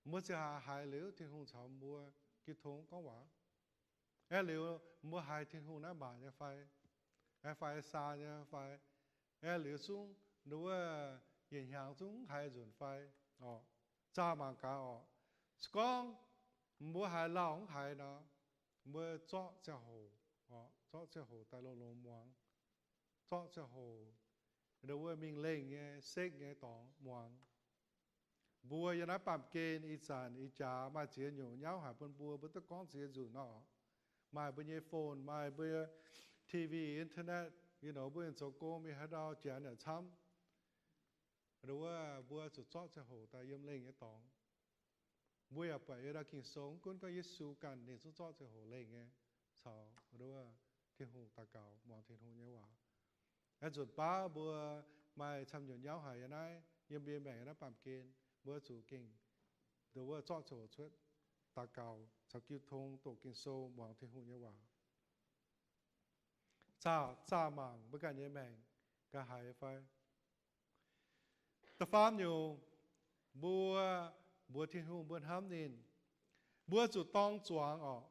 Mbuo ziouc haiz, haiz liuz Tin-Hungh caux mbuo jiu tong gorngv waac? Aeqv, liuz mbuo haiz Tin-Hungh naaiv maac nyei fai? Aeqv, fai saa nyei fai? Aeqv, liuz zungv ndo wuov yietc hnyangx zungv haiz nzunc fai? Orqc, zaah mangc gaax orqc. Se gorngv mbuo haiz lauh mv haiz nor, mbuo zorqv ziangh hoc, orqc, zorqv ziangh hoc daaih longx-longx muangx. Zorqv ziangh hoc ndo wuov mingh lengh nyei, sekv nyei dorngx muangx. Mbuo yiem naaiv baamh gen ih zanc ih jaax maaih ziex nyungc nyauv haic bun mbuo, mbuo duqv gorngv ziex nzunc nor. Maaih mbuo nyei phone, maaih mbuo TV, internet, you know, mbuo zoux gong mingh haaix ndau janx yaac camv. nduov, mbuo zuqc zorqv ziangh hoc daaih yiem lengh nyei dorngx. Mbuo yaac buatc yiem naaiv Ging-Sou, mv gunv gorngv Yesu ganh ninh zungv zorqv ziangh hoc lengh nyei caux nduov Tin-Hungh daux gaux, muangx Tin-Hungh nyei waac. Aengx nzunc baav mbuo maaih camv nyungc nyauv haic yiem naaiv, yiem mbuo maengc yiem naaiv baamh gen, mbuo zuqc gengh nduov zorqv ziangh hoc cuotv daux gaux caux jiu tong doqc Ging-Sou, muangx Tin-Hungh nyei waac. Zaah, zaah mangc mbuo ganh nyei maengc ga'haaix fai? Da'faam nyungc, mbuo mbuox Tin-Hungh mbuo hnamv ninh, mbuo zuqc dorng zuangx orqc.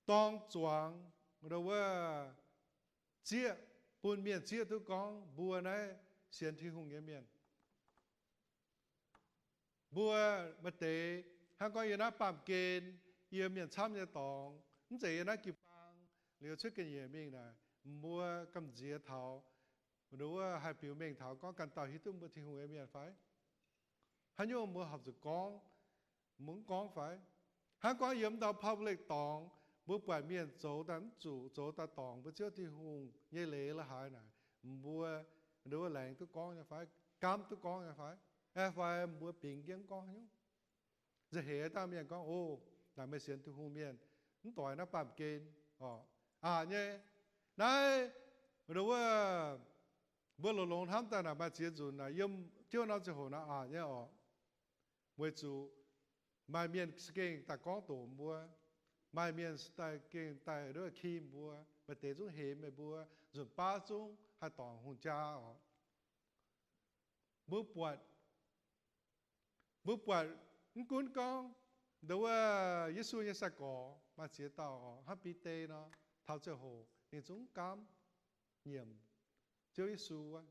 Dorng zuangx, nduov, zieqv, bun mienh zieqv duqv gorngv mbuo naaiv sienx Tin-Hungh nyei mienh. Mbuo maaih deix hnangv gorngv yiem naaiv baamh gen, yiem mienh camv nyei dorngx, mv zeiz yiem naaiv jiu-baang, liuz cuotv ga'nyiec mingh naaic, mbuo gamh nziex taux, nduov, haih biux mengh taux gorngv ganh dauh hiuv duqv mbuo Tin-Hungh nyei mienh fai? Haaix nyungc mbuo horpc zuqc gorngv, mbuo mv gorngv fai? Hnangv gorngv yiem ndau public dorngx, mbuo buatc mienh zoux daaih mv zuqc, zoux daaih dorngc mbuo Ziouv Tin-Hungh nyei leiz la'haaix naaic, mbuo, nduov, laengz duqv gorngv nyei fai? Gaamv duqv gorngv nyei fai? Aeqv, fai mbuo bingx jienv gorngv nyungc? Nza'heix dangh mienh gorngv, O, naaic meih sienx Tin-Hungh mienh, mv doix naaiv baamh gen orqc. Aqc nyei. Naaiv, nduov, mbuo longx-longx hnamv daaih naaic maaih ziex nzunc naaic yiem jienv norm ziangh hoc naaic aqc nyei orqc. Weic zuqc maaih mienh za'gengh daaih gorngv doqc mbuo, maaih mienh daaih gengh daaih nduov kim mbuo, maaih deix zungv hemx meih mbuo, nzunc baav zungv haih dorngc hungh jaa orqc. Mbuo buatc, mbuo buatc mv gunv gorngv nduov Yesu nyei sai-gorx maaih ziex dauh orqc, hnangv Bide nor, taux ziangh hoc ninh zungv mv gaamv nyiemc Ziouv Yesu wuov.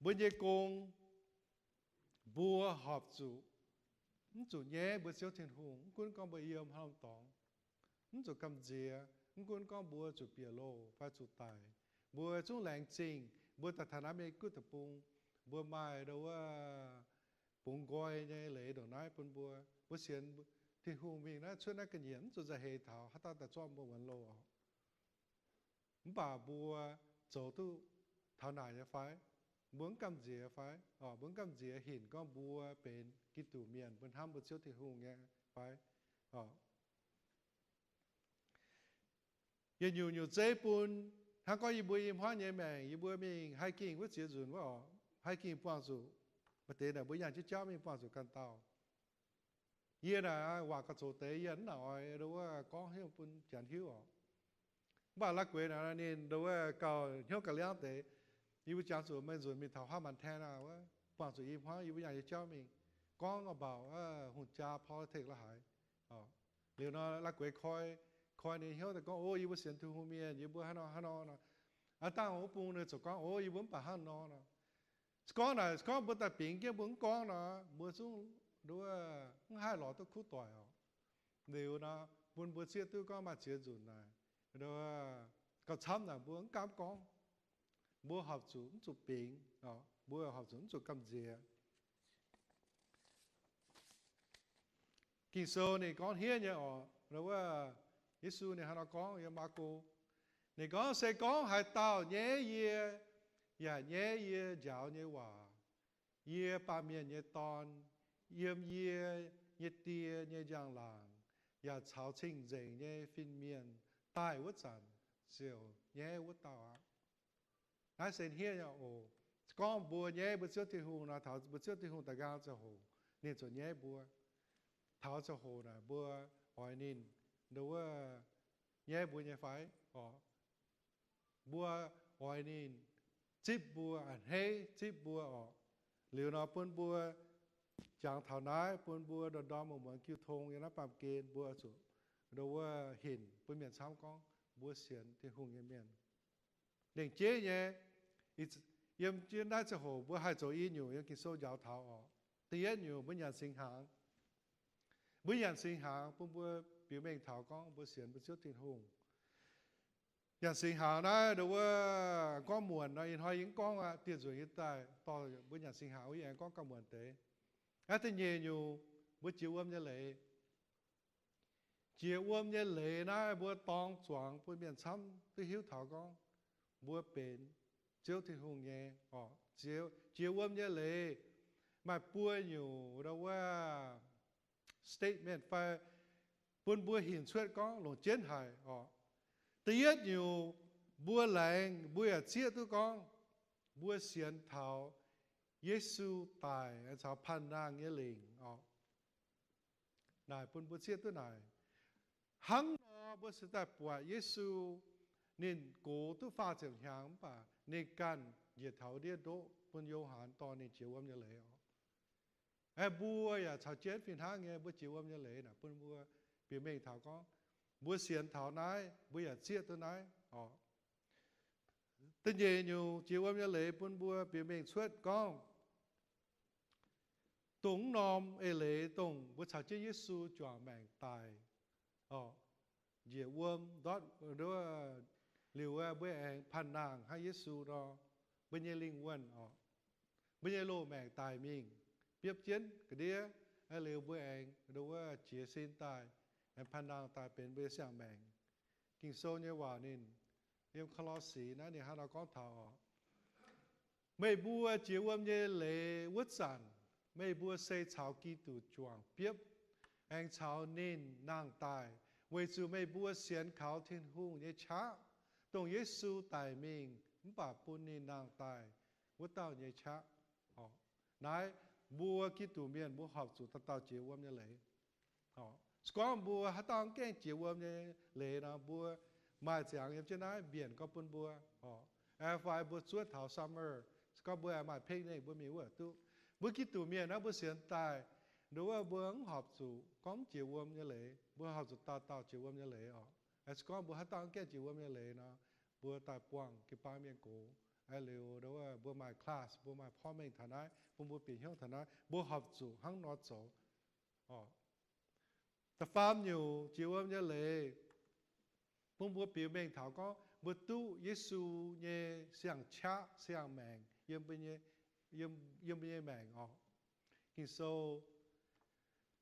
Mbuo nyei gong, mbuo horpc zuqc, mv zuqc nyaiv mbuo Ziouv Tin-Hungh, mv gunv gorngv mbuo yiem haaix norm dorngx. Mv zuqc gamh nziex, mv gunv gorngv mbuo zuqc bieqc loh fai zuqc daic. Mbuo zungv laengz zingh mbuo daaih taux naaiv Mei-Guoqv deic-bung, mbuo maaih nduov wuov bungx nqoi nyei leiz ndongc naaiv bun mbuo. Mbuo sienx Tin-Hungh mingh naaiv cuotv naaiv ga'nyiec, mv zuqc nza'heix taux haaix dauh daaih zorqv mbuo muonz loh orqc. Mv baac mbuo zoux duqv taux naaic nyei fai? Mbuo mv gamh nziex fai? Orqc, mbuo mv gamh nziex hinc gorngv mbuo benx Giduc mienh, mbuo hnamv mbuo Ziouv Tin-Hungh nyei fai? Orqc, yietc nyungc nyungc zeiv bun, hnangv gorngv yie mbuo i hmuangv nyei maengc, yie mbuo mingh haih gingh wuov ziex nzunc wuov orqc, haih gingh buangh zuqc, maaih deix naaic mbuo yangh jienv jauv mingh buangh zuqc ganh dauh. Yie naaic waac gauh zoux deix, yie mv nangc oix nduov wuov gorngv hnyouv bun janx hiuv orqc. Mv baac la'guaix naaic ninh nduov wuov gauh hnyouv gauh liangv deix. Yie mbuo jangx zuqc maaih nzunc mingh taux Montana wuov, buangh zuqc i hmuangv, yie mbuo yangh nyei jauv mingh gorngv about hungh jaa politics la'haaix. Liuz nor la'guaix koi, koi ninh hnyouv daaih gorngv, O, yie mbuo sienx Tin-Hungh mienh, yie mbuo hnangv nor hnangv nor nor. Aav dangh wuov bung ninh ziouc gorngv, O, yie mbuo mv baac hnangv nor nor. Se gorngv naaic, se gorngv mbuo daaih bingx jienv mbuo mv gorngv nor, mbuo zungv nduov wuov mv haih lorz duqv kuv doic orqc. Liuz nor, bun mbuo zieqv duqv gorngv maaih ziex nzunc naaic, nduov wuov gauh camv naaic mbuo mv gaamv gorngv. Mbuo horpc zuqc mv zuqc bingx, mbuo horpc zuqc mv zuqc gamh nziex. Ging-Sou ninh gorngv hniev nyei orqc, nduov wuov Yesu ninh hnangv nor gorngv yiem Maako, ninh gorngv, Se gorngv haaix dauh nyaiv yie, yaac nyaiv yie njaaux nyei waac, yie, Baamh Mienh nyei Dorn, yiem yie nyei Die nyei njang-laangc yaac caux cing-nzengc nyei fin-mienh daaih wuov zanc, ziouc nyaiv wuov dauh aqv. Naaiv se hniev nyei oc. Gorngv mbuo nyaiv mbuo Ziouv Tin-Hungh nor, taux mbuo Ziouv Tin-Hungh da'nqaang ziangh hoc ninh ziouc nyaiv mbuo. Taux ziangh hoc naaic mbuo oix ninh nduov wuov nyaiv mbuo nyei fai orqc? Mbuo oix ninh zipv mbuo, a'hneiv zipv mbuo orqc? Liuz nor bun mbuo jangx taux naaiv, bun mbuo ndorm-ndorm muonz-muonz jiu tong yiem naaiv baamh gen mbuo zuqc nduov wuov hinc bun mienh camv gorngv mbuo sienx Tin-Hungh nyei mienh. Lengc jeiv nyei, yiem jienv naaiv ziangh hoc mbuo haih zoux i nyungc yiem Ging-Sou njaaux taux orqc. Da'yietv nyungc mbuo nyanc singx hnaangx. Mbuo nyanc singx hnaangx bun mbuo biux mengh taux gorngv mbuo sienx mbuo Ziouv Tin-Hungh. Nyanc singx hnaangx naaiv nduov wuov gorngv muonc nor, ih hnoi yie mv gorngv aqv. Dieh nzunc yie daaih dorh mbuo nyanc singx hnaangx wuov yie aengx gorngv gauh muonc deix. Aav, da'nyeic nyungc, mbuo jiex wuom nyei leiz. Jiex wuom nyei leiz naaiv mbuo dorng zuangx bun mienh camv duqv hiuv taux gorngv mbuo benx Ziouv Tin-Hungh nyei, orqc, jiex wuom nyei leiz maaih buo nyungc ndau wuov statement fai bun mbuo hinc cuotv gorngv longc jienv haic orqc. Da'yietv nyungc, mbuo laengz mbuo yaac zieqv duqv gorngv mbuo sienx taux Yesu daic caux panh nangh nyei lingc orqc. Naaic bun mbuo zieqv duqv naaic. Hnangv nor mbuo se daaih buatc Yesu, ninh gox duqv faah ziepc hnyangx mv baac ninh ganh njiec taux ndiev ndoqv bun Yo^han dorh ninh jiex wuom nyei leiz orqc. Aeqv, mbuo yaac caux jienv fih hnangv nyei, mbuo jiex wuom nyei leiz naaic bun mbuo bieqc mengh taux gorngv mbuo sienx taux naaiv, mbuo yaac zieqv duqv naaiv orqc. Da'nyeic nyungc jiex wuom nyei leiz bun mbuo bieqc mengh cuotv gorngv, dongh mv norm eix leiz dongh mbuo caux jienv Yesu juangc maengc daic, orqc, njiec wuom ndortv, liuz mbuo aengx panh nangh hnangv Yesu nor, mbuo nyei lingh wuonh orqc, mbuo nyei loz-maengc daic mingh, biopv jienv ga'ndiev, liuz mbuo aengx ndau wuov jiez sin daaih, aengx panh nangh daaih benx mbuo nyei siang-maengc. Ging-Sou nyei waac ninh yiem Ko^lo^si naaiv ninh hnangv nor gorngv taux orqc, meih mbuo jiex wuom nyei leiz wuov zanc, meih mbuo se caux Giduc juangc biopv, aengx caux ninh nangh daaih, weic zuqc meih mbuo sienx kaux Tin-Hungh nyei qaqv, dongh Yesu daic mingh mv baac bun ninh nangh daaih wuov dauh nyei qaqv. Naaiv mbuo Giduc mienh mbuo horpc zuqc dauh dauh jiex wuom nyei leiz. Se gorngv mbuo haaix dauh mv gaengh jiex wuom nyei leiz nor, mbuo maaih ziangx yiem jienv naaiv mbienc gorngv bun mbuo, fai mbuo zuov taux summer, se gorngv mbuo maaih picnic mbuo mingh wuov duqv. Mbuo Giduc mienh naaiv mbuo sienx daaih, ndau wuov mbuo mv horpc zuqc gorngv mv jiex wuom nyei leiz, mbuo horpc zuqc dauh dauh jiex wuom nyei leiz orqc. Se gorngv mbuo haaix dauh mv gaengh jiex wuom nyei leiz nor, mbuo daaih buangh jiu-baang mienh gox, liuz ndau wuov mbuo maaih class, mbuo maaih porv mengh taux naaiv, bun mbuo bieqc hnyouv taux naaiv, mbuo horpc zuqc hnangv nor zoux. Da'faam nyungc jiex wuom nyei leiz bun mbuo bieqc mengh taux gorngv mbuo duqv Yesu nyei siang-qaqv siang-maengc yiem mbuo nyei maengc orqc. Ging-Sou,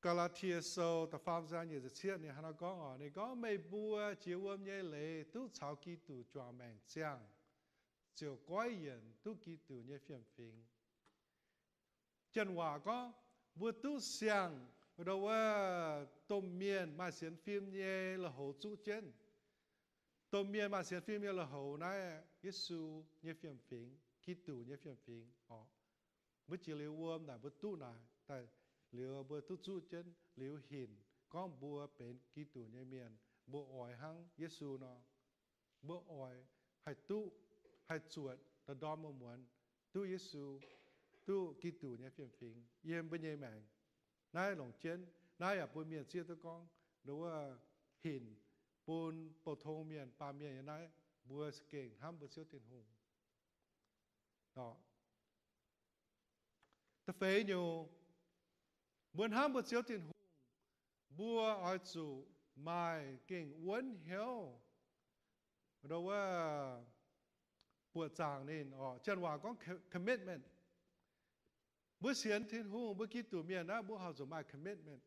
Gaa^laa^tie Sou da'faam zaang nyic ziepc cietv ninh hnangv nor gorngv orqc, ninh gorngv, meih mbuo jiex wuom nyei leiz duqv caux Giduc juangc maengc ziangh, ziouc goiv yienc duqv Giduc nyei fiem-fingx. Janx waac gorngv, mbuo duqv siang, ndau wuov, domh mienh maaih sienx fim nyei lui-houx zuqv jienv. Domh mienh maaih sienx fim nyei lui-houx naaiv Yesu nyei fiem-fingx, Giduc nyei fiem-fingx orqc. Mbuo jiex liuz wuom naaic mbuo duqv naaic daaih, liuz mbuo duqv zuqv jienv liuz hinc gorngv mbuo benx Giduc nyei mienh, mbuo oix hnangv Yesu nor. Mbuo oix haih duqv, haih zuotc ndorm-ndorm muonz-muonz duqv Yesu, duqv Giduc nyei fiem-fingx yiem mbuo nyei maengc. Naaiv longc jienv, naaiv yaac bun mienh zieqv duqv gorngv, ndau wuov, hinc bun bouh tong mienh, baamh mienh nyei naaiv, mbuo za'gengh hnamv mbuo Ziouv Tin-Hungh. Da'feix nyungc, mbuo hnamv mbuo Ziouv Tin-Hungh, mbuo oix zuqc maaih gengh wuonv hnyouv, ndau wuov, buoqc zaangc ninh orqc. Janx waac gorngv commitment. Mbuo sienx Tin-Hungh, mbuo Giduc mienh naaiv, mbuo horpc zuqc maaih commitment.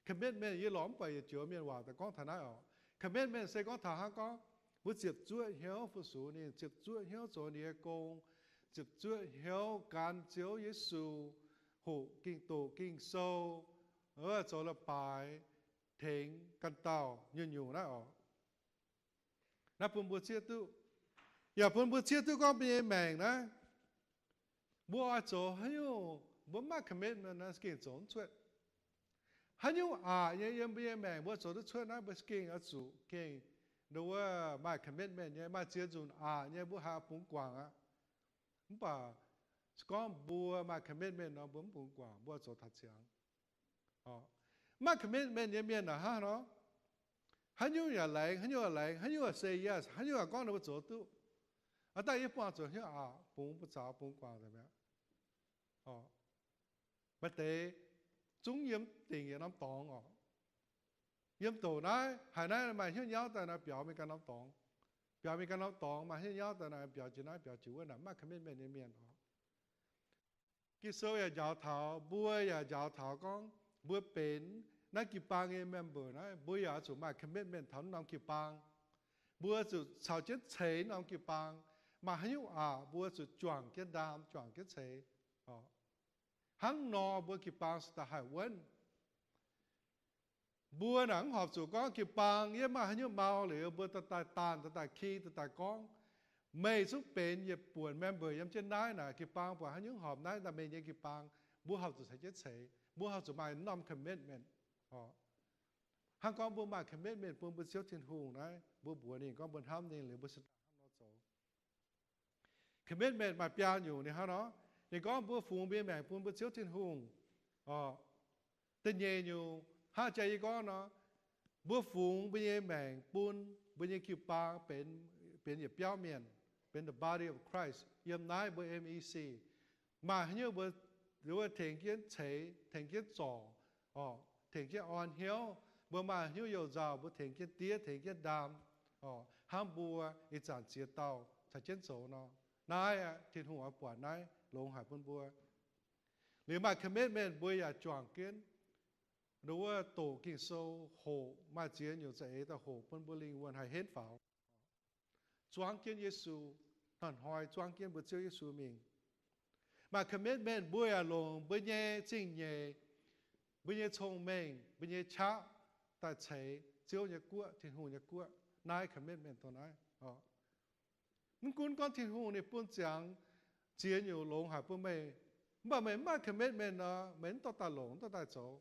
Commitment yie lorz mv buatc yietc joux mienh waac daaih gorngv taux naaiv orqc. Commitment se gorngv taux hnangv gorngv mbuo ziepc zuoqv hnyouv fu-sux ninh, ziepc zuoqv hnyouv zoux ninh nyei gong, ziepc zuoqv hnyouv gan Ziouv Yesu, hoqc Ging-Doqc Ging-Sou, zoux leiz-baaix, tengx ganh dauh nyungc-nyungc naaiv orqc. Naaiv bun mbuo zieqv duqv, yaac bun mbuo zieqv duqv gorngv mbuo nyei maengc naaiv, mbuo oix zoux haaix nyungc mbuo mv maaih commitment naaiv za'gengh zoux mv cuotv. Haaix nyungc aqc nyei yiem mbuo nyei maengc mbuo zoux duqv cuotv naaiv, mbuo za'gengh oix zuqc gengh ndau wuov maaih commitment nyei. Maaih ziex nzunc aqc nyei mbuo haih bungx guangc aqv. Mv baac se gorngv mbuo maaih commitment nor, mbuo mv bungx guangc, mbuo zoux taux ziangx. Mv maaih commitment nyei mienh naaic hnangv nor, haaix nyungc yaac laengz, haaix nyungc yaac laengz, haaix nyungc yaac say yes, haaix nyungc yaac gorngv ninh mbuo zoux duqv. Aa, daaih yie buangh zuqc hnyouv aqc, bungx mbuo zaux bungx guangc nzengc mi'aqv. Maaih deix zungv yiem dingc yietc norm dorngx orqc. Yiem douc naaiv haiz naaiv maaih hnyouv nyauv daaih nor, biaux mingh ganh norm dorngx. Biaux mingh ganh norm dorngx, maaih hnyouv nyauv daaih nor, biaux jiex naaiv biaux jiex wuov, naaic mv maaih commitment nyei mienh orqc. Ging-Sou yaac njaaux taux, mbuo yaac njaaux taux gorngv mbuo benx naaiv jiu-baang nyei member naaiv, mbuo yaac oix zuqc maaih commitment taux naaiv norm jiu-baang. Mbuo zuqc caux jienv ceix norm jiu-baang. Maaih haaix nyungc aqc mbuo zuqc juangc jienv ndaam, juangc jienv ceix. Hnangv nor mbuo jiu-baang se daaih haih wuonv. Mbuo naaic mv horpc zuqc gorngv jiu-baang yiem maaih haaix nyungc mau liuz mbuo daaih daanh, daaih ki, daaih gorngv, meih zungv benx yietc buonc member yiem jienv naaiv naaic, jiu-baang buatc haaix nyungc horpc naaiv daaih meih nyei jiu-baang, mbuo horpc zuqc caux jienv ceix, mbuo horpc zuqc maaih norm commitment. Hnangv gorngv mbuo maaih commitment bun mbuo Ziouv Tin-Hungh naaiv, mbuo mbuox ninh gorngv mbuo hnamv ninh liuz mbuo se daaih hnangv nor zoux. Commitment maaih biaa nyungc ninh hnangv nor. Ninh gorngv mbuo fungx mbuo nyei maengc bun mbuo Ziouv Tin-Hungh. Da'nyeic nyungc hnangv jaa yie gorngv nor, mbuo fungx mbuo nyei maengc bun mbuo nyei jiu-baang benx, benx yietc biauv mienh, benx the body of Christ yiem naaiv mbuo M E C. Maaih haaix nyungc mbuo tengx jienv ceix, tengx jienv zorc, tengx jienv orn hnyouv, mbuo maaih haaix nyungc you-nzauh mbuo tengx jienv diev, tengx jienv ndaam, hnangv mbuo ih zanc ziex dauh caux jienv zoux nor. Naaiv aeqv, Tin-Hungh oix buatc naaiv longx haic bun mbuo. Liuz maaih commitment mbuo yaac juangc jienv wuov doqc Ging-Sou, hoqc maaih ziex nyungc za'eix daaih hoqc bun mbuo lingh wuonh haih henv faaux, zuangx jienv Yesu, hnoi-hnoi zuangx jienv mbuo Ziouv Yesu mingh. Maaih commitment mbuo yaac longc mbuo nyei zingh nyeic, mbuo nyei cong-mengh, mbuo nyei qaqv daaih ceix Ziouv nyei guoqv, Tin-Hungh nyei guoqv. Naaiv commitment dongh naaiv. Mv gunv gorngv Tin-Hungh ninh bun ziangx ziex nyungc longx haic bun meih, mv baac meih mv maaih commitment nor, meih mv dorh daaih longc, mv dorh daaih zoux.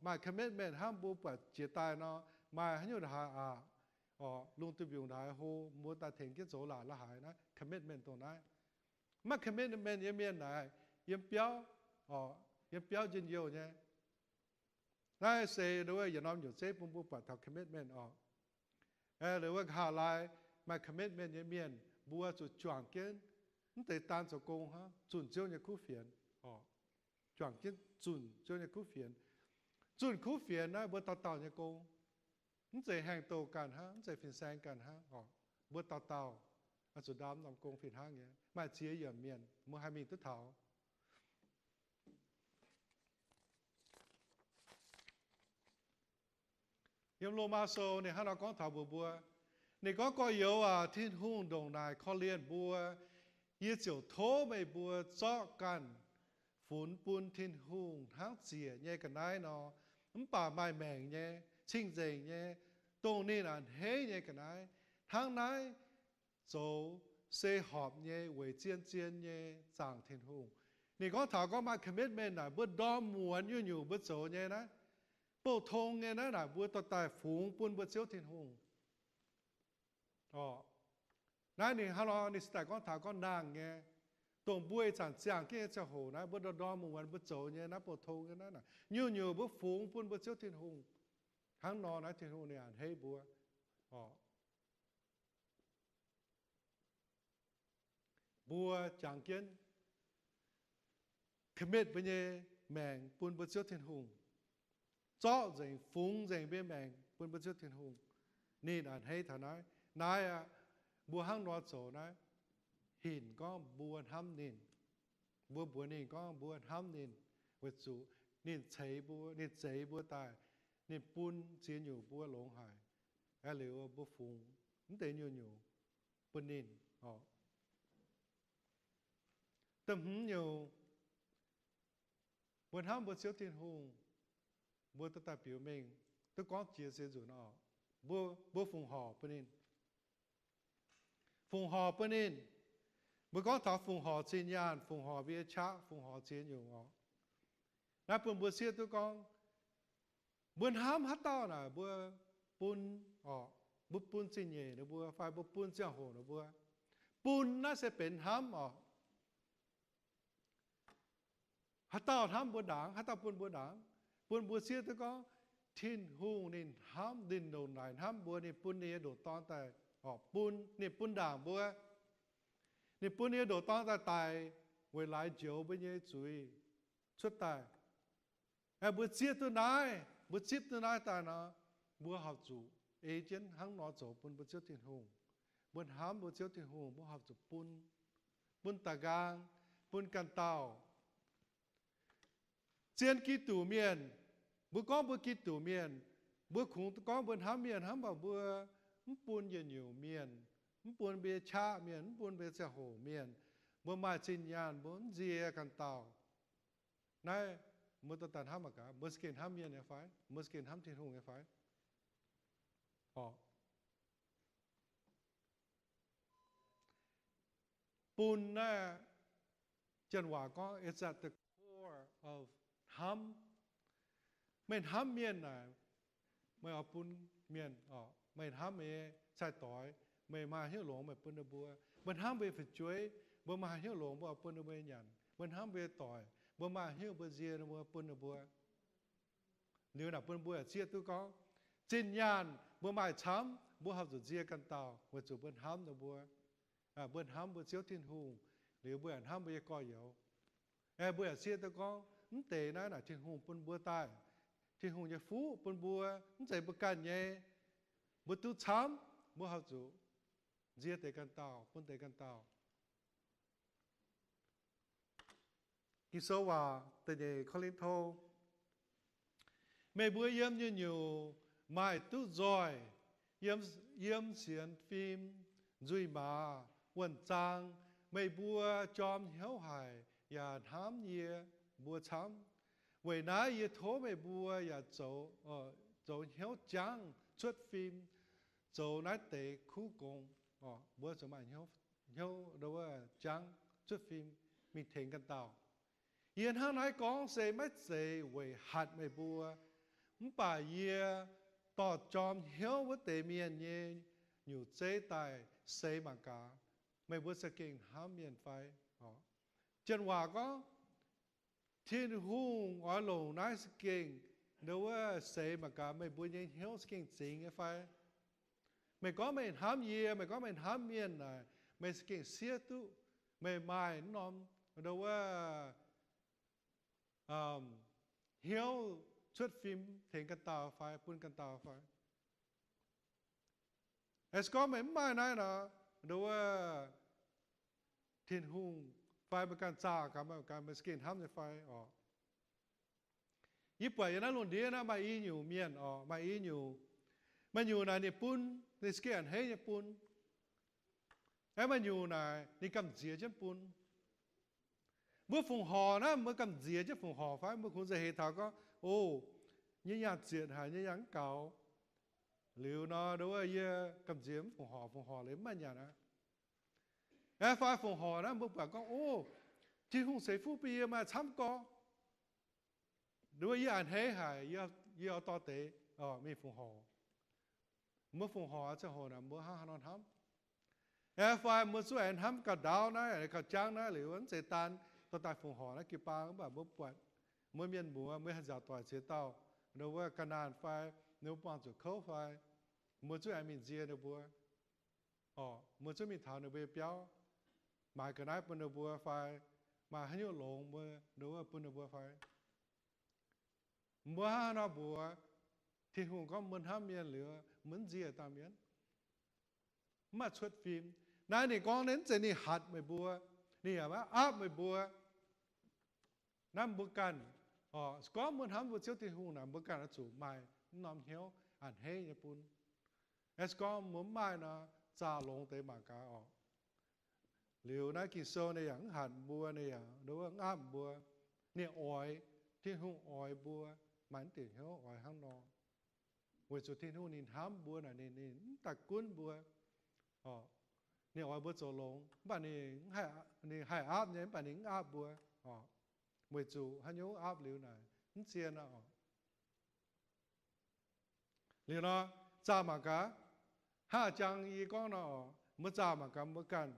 Maaih commitment hnangv mbuo buatc jiex daaih nor, maaih haaix nyungc ndongc haaix aqc, lungh duih mbiungc ndongc haaix hlo, mbuo daaih tengx jienv zoux laatc la'haaix naaiv commitment dongh naaiv. Mv maaih commitment nyei mienh naaic, yiem biauv, yiem biauv njien-youh nyei. Naaiv se yietc norm nyungc zeiv bun mbuo buatc taux commitment oc. Liuz wuov nqa'haav laai maaih commitment nyei mienh, mbuo zuqc juangc jienv, mv deix daan zoux gong hnangv, zunh Ziouv nyei kuv fienx. Juangc jienv zunh Ziouv nyei kuv fienx. Zunh kuv fienx naaiv mbuo dauh dauh nyei gong. Mv zeiz haengh douh ganh hnangv, mv zeiz fin-saeng ganh hnangv oc. Mbuo dauh dauh zuqc ndaam norm gong fih hnangv nyei. Maaih ziex yiemc mienh mbuo haih mingh duqv taux. Yiem Lomaa Sou ninh hnangv nor gorngv taux mbuox mbuo, ninh gorngv, Gorx-youz aac, Tin-Hungh ndongc naaic korv-lienh mbuo, yie ziouc tov meih mbuo zorqv ganh funx bun Tin-Hungh hnangv ziec nyei ga'naaiv nor, mv baac maaih maengc nyei, cing-nzengc nyei, dongh ninh a'hneiv nyei ga'naaiv. Hnangv naaiv zoux se horpc nyei weic zien-zien nyei zaangc Tin-Hungh. Ninh gorngv taux gorngv maaih commitment naaic, mbuo ndorm muonz nyungc-nyungc mbuo zoux nyei naaiv, bouh tong nyei naaiv, naaic mbuo dorh daaih fungx bun mbuo Ziouv Tin-Hungh. Naaiv ninh hnangv nor ninh se daaih gorngv taux gorngv nangh nyei, dongh mbuo ih zanc ziangh jienv nyei ziangh hoc naaiv, mbuo ndorm-ndorm muonz mbuo zoux nyei naaiv, bouh tong nyei naaiv, nyungc-nyungc mbuo fungx bun mbuo Ziouv Tin-Hungh. Hnangv nor naaiv Tin-Hungh ninh a'hneiv mbuo. Mbuo jangx jienv commit mbuo nyei maengc bun mbuo Ziouv Tin-Hungh, zorqv nzengc, fungx nzengc mbuo nyei maengc bun mbuo Ziouv Tin-Hungh, ninh a'hneiv taux naaiv. Naaiv aqv, mbuo hnangv nor zoux naaiv, hinc gorngv mbuo hnamv ninh. Mbuo mbuox ninh gorngv mbuo hnamv ninh, weic zuqc ninh ceix mbuo, ninh zeix mbuo daaih, ninh bun ziex nyungc mbuo longx haic. Aeqv, liuz mbuo fungx mv deix nyungc-nyungc bun ninh oc. Da'hmz nyungc, mbuo hnamv mbuo Ziouv Tin-Hungh, mbuo duqv daaih biux mengh, duqv gorngv jiex se nzunc oc. Mbuo, mbuo fungc horc bun ninh. Fungc horc bun ninh. Mbuo gorngv taux fungc horc zinh nyaanh, fungc horc mbuo nyei qaqv, fungc horc ziex nyungc oc. Naaiv bun mbuo sieqv duqv gorngv, mbuo hnamv haaix dauh naaic mbuo bun oc. Mbuo bun zingh nyeic ninh mbuo fai mbuo bun ziangh hoc ninh mbuo. Bun naaiv se benx hnamv oc. Haaix dauh hnamv mbuo ndaangc, haaix dauh bun mbuo ndaangc, bun mbuo sieqv duqv gorngv Tin-Hungh ninh hnamv, ninh ndongc naaic hnamv mbuo, ninh bun ninh nyei ndoqc Dorn daaih oc, bun, ninh bun ndaangc mbuo. Ninh bun ninh nyei ndoqc Dorn daaih daic weic laaix njoux mbuo nyei zuiz cuotv daaih. Aeqv, mbuo zieqv duqv naaiv, mbuo zipv duqv naaiv daaih nor, mbuo horpc zuqc ei jienv hnangv nor zoux bun mbuo Ziouv Tin-Hungh. Mbuo hnamv mbuo Ziouv Tin-Hungh, mbuo horpc zuqc bun, bun da'nqaang, bun ganh dauh. Zien Giduc mienh, mbuo gorngv mbuo Giduc mienh, mbuo kungx gorngv mbuo hnamv mienh hnangv, mv baac mbuo mv bun yietc nyungc mienh mv bun mbuo nyei qaqv mienh, mv bun mbuo nyei ziangh hoc mienh, mbuo maaih zinh nyaanh mbuo mv nzie ganh dauh. Naaiv mbuo dorh daaih hnamv mangc gaax, mbuo za'gengh hnamv mienh nyei fai? Mbuo za'gengh hnamv Tin-Hungh nyei fai? Orqc. Bun naaiv, Janx-waac gorngv it's at the core of hnamv. Meih hnamv mienh naaic, meih oix bun mienh, orqc, meih hnamv meih nyei cai-doix, meih maaih hnyouv longx meih bun ninh mbuo. Mbuo hnamv mbuo nyei fu'jueiv, mbuo maaih hnyouv longx mbuo oix bun ninh mbuo nyanc. Mbuo hnamv mbuo nyei doic, mbuo maaih hnyouv mbuo nzie ninh mbuo, bun ninh mbuo. Liuz naaic bun mbuo yaac zieqv duqv gorngv, zinh nyaanh mbuo maaih camv, mbuo horpc zuqc nzie ganh dauh weic zuqc mbuo hnamv ninh mbuo. Mbuo hnamv mbuo Ziouv Tin-Hungh, liuz mbuo yaac hnamv mbuo nyei gorx-youz. Aeqv, mbuo yaac zieqv duqv gorngv mv deix naaiv naaic Tin-Hungh bun mbuo daaih, Tin-Hungh nyei fuqv bun mbuo, mv zeiz mbuo ganh nyei. Mbuo duqv camv, mbuo horpc zuqc nzie deix ganh dauh, bun deix ganh dauh. Ging-Sou waac da'nyeic Ko^lin^to, meih mbuo yiem nyungc-nyungc maaih duqv nzoih, yiem, yiem sienx fim, nzuih maaz, wuonh zaang, meih mbuo jorm hnyouv haic yaac hnamv yie mbuo camv. Weic naaiv yie tov meih mbuo yaac zoux, zoux hnyouv jangv cuotv fim, zoux naaiv deix kuv gong. Mbuo zuqc maaih hnyouv, hnyouv jangv cuotv fim mingh tengx ganh dauh. Yie hnangv naaiv gorngv se maiv zeiz weic hatc meih mbuo, mv baac yie dorh jorm hnyouv wuov deix mienh nyei nyutc zeiv daaih seix mangc gaax, meih mbuo za'gengh hnamv mienh fai? Janx-waac gorngv, Tin-Hungh oix longc naaiv za'gengh, nduov wuov, seix mangc gaax meih mbuo nyei hnyouv za'gengh zingx nyei fai. Meih gorngv meih hnamv yie, meih gorngv meih hnamv mienh naaic, meih za'gengh siev duqv meih maaih norm, nduov wuov, hnyouv cuotv fim tengx ganh dauh fai, bun ganh dauh fai. Aa, se gorngv meih mv maaih naaiv nor, nduov wuov, Tin-Hungh fai meih ganh zaah gaax, meih ganh, meih za'gengh hnamv nyei fai orqc? Yie buatc yiem naaiv lungh ndiev naaiv maaih i nyungc mienh orqc, maaih i nyungc, maaih nyungc naaic ninh bun, ninh za'gengh a'hneiv nyei bun. Aeqv, maaih nyungc naaic ninh gamh nziex jienv bun. Mbuo fongc horc naaiv, mbuo gamh nziex jienv fongc horc fai? Mbuo kungx nzauh heix taux gorngv, o, nyei nyaanh zietc haic, nyei nyaanh mv gaux. Liuz nor, nduov wuov, yie gamh nziex mv fongc horc, fongc horc liuz mv maaih nyanc aqv. Aeqv, fai fongc horc naaiv mbuo buatc gorngv, o, Tin-Hungh ceix fuqv bun yie maaih camv gorqv. Nduov wuov, yie a'hneiv haic, yie, yie oix dorh deix mingh fongc horc. Mbuo fongc horc ziangh hoc naaic mbuo hnangv haaix nor hnamv? Aeqv, fai mbuo zuqc aengx hnamv gauh ndaauv naaiv, gauh jangv naaiv liuz, mv zeiz daan dorh daaih fongc horc naaiv jiu-baang, mv baac mbuo buatc mbuo mienh muoz, mbuo haih nzaaux doic ziex dauh, nduov wuov, ga'naaiv naaiv fai, ninh mbuo buangh zuqc kouv fai, mbuo zuqc aengx mingh nzie ninh mbuo. Orqc, mbuo zuqc mingh taux ninh mbuo nyei biauv, maaiz ga'naaiv bun ninh mbuo fai, maaih haaix nyungc longx mbuo, nduov wuov, bun ninh mbuo fai? Mbuo hnangv haaix nor mbuox Tin-Hungh gorngv mbuo hnamv mienh liuz, mbuo mv nzie dangh mienh? Mv maaih cuotv fim. Naaiv ninh gorngv naaiv mv zeiz ninh hatc meih mbuo, ninh yaac maiv aapv meih mbuo. Naaiv mbuo ganh, orqc, se gorngv mbuo hnamv mbuo Ziouv Tin-Hungh naaic, mbuo ganh oix zuqc maaih mv norm hnyouv a'hneiv nyei bun. Aeqv, se gorngv mbuo mv maaih nor, zaah longx deix mangc gaax orqc. Liuz naaiv Ging-Sou ninh yaac mv hatc mbuo, ninh yaac, nduov wuov, mv aapv mbuo. Ninh oix, Tin-Hungh oix mbuo maaih naaiv deix hnyouv oix hnangv nor. Weic zuqc Tin-Hungh ninh hnamv mbuo naaic, ninh, ninh mv daaih gunv mbuo. Orqc, ninh oix mbuo zoux longx, mv baac ninh, ninh haih aapv nyei, mv baac ninh mv aapv mbuo. Orqc, weic zuqc haaix nyungc aapv liuz naaic mv zien aqv orqc. Liuz nor, zaah mangc gaax, hnangv jang yie gorngv nor, mbuo zaah mangc gaax mbuo ganh,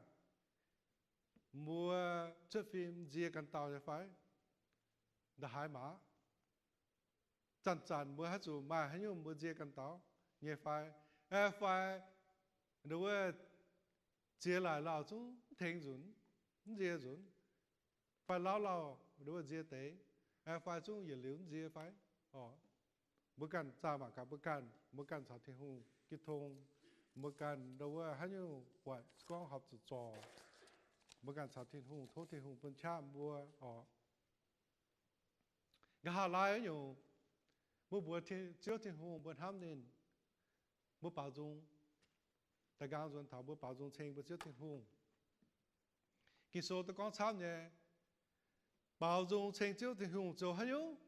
mbuo cuotv fim nzie ganh dauh nyei fai? Nda'haaix mangc. Zanc-zanc mbuo haih zuqc maaih haaix nyungc mbuo nzie ganh dauh nyei fai? Aeqv, fai nduov wuov, ziex laaic lauh zungv mv tengx nzunc, mv nzie nzunc, fai lauh lauh nduov wuov nzie deix, aeqv, fai zungv yietc liuz mv nzie fai? Orqc, mbuo ganh zaah mangc gaax mbuo ganh, mbuo ganh caux Tin-Hungh jiu tong, mbuo ganh nduov wuov haaix nyungc buatc gorngv horpc zuqc zorc, mbuo ganh caux Tin-Hungh, tov Tin-Hungh bun qaqv mbuo orqc. Nqa'haav laai nyungc, mbuo mbuox Ziouv Tin-Hungh mbuo hnamv ninh, mbuo baaux nzung. Da'nqaang nzuonx taux mbuo baaux nzung ceng mbuo Ziouv Tin-Hungh. Ging-Sou duqv gorngv camv nyei, baaux nzung ceng Ziouv Tin-Hungh zoux haaix nyungc?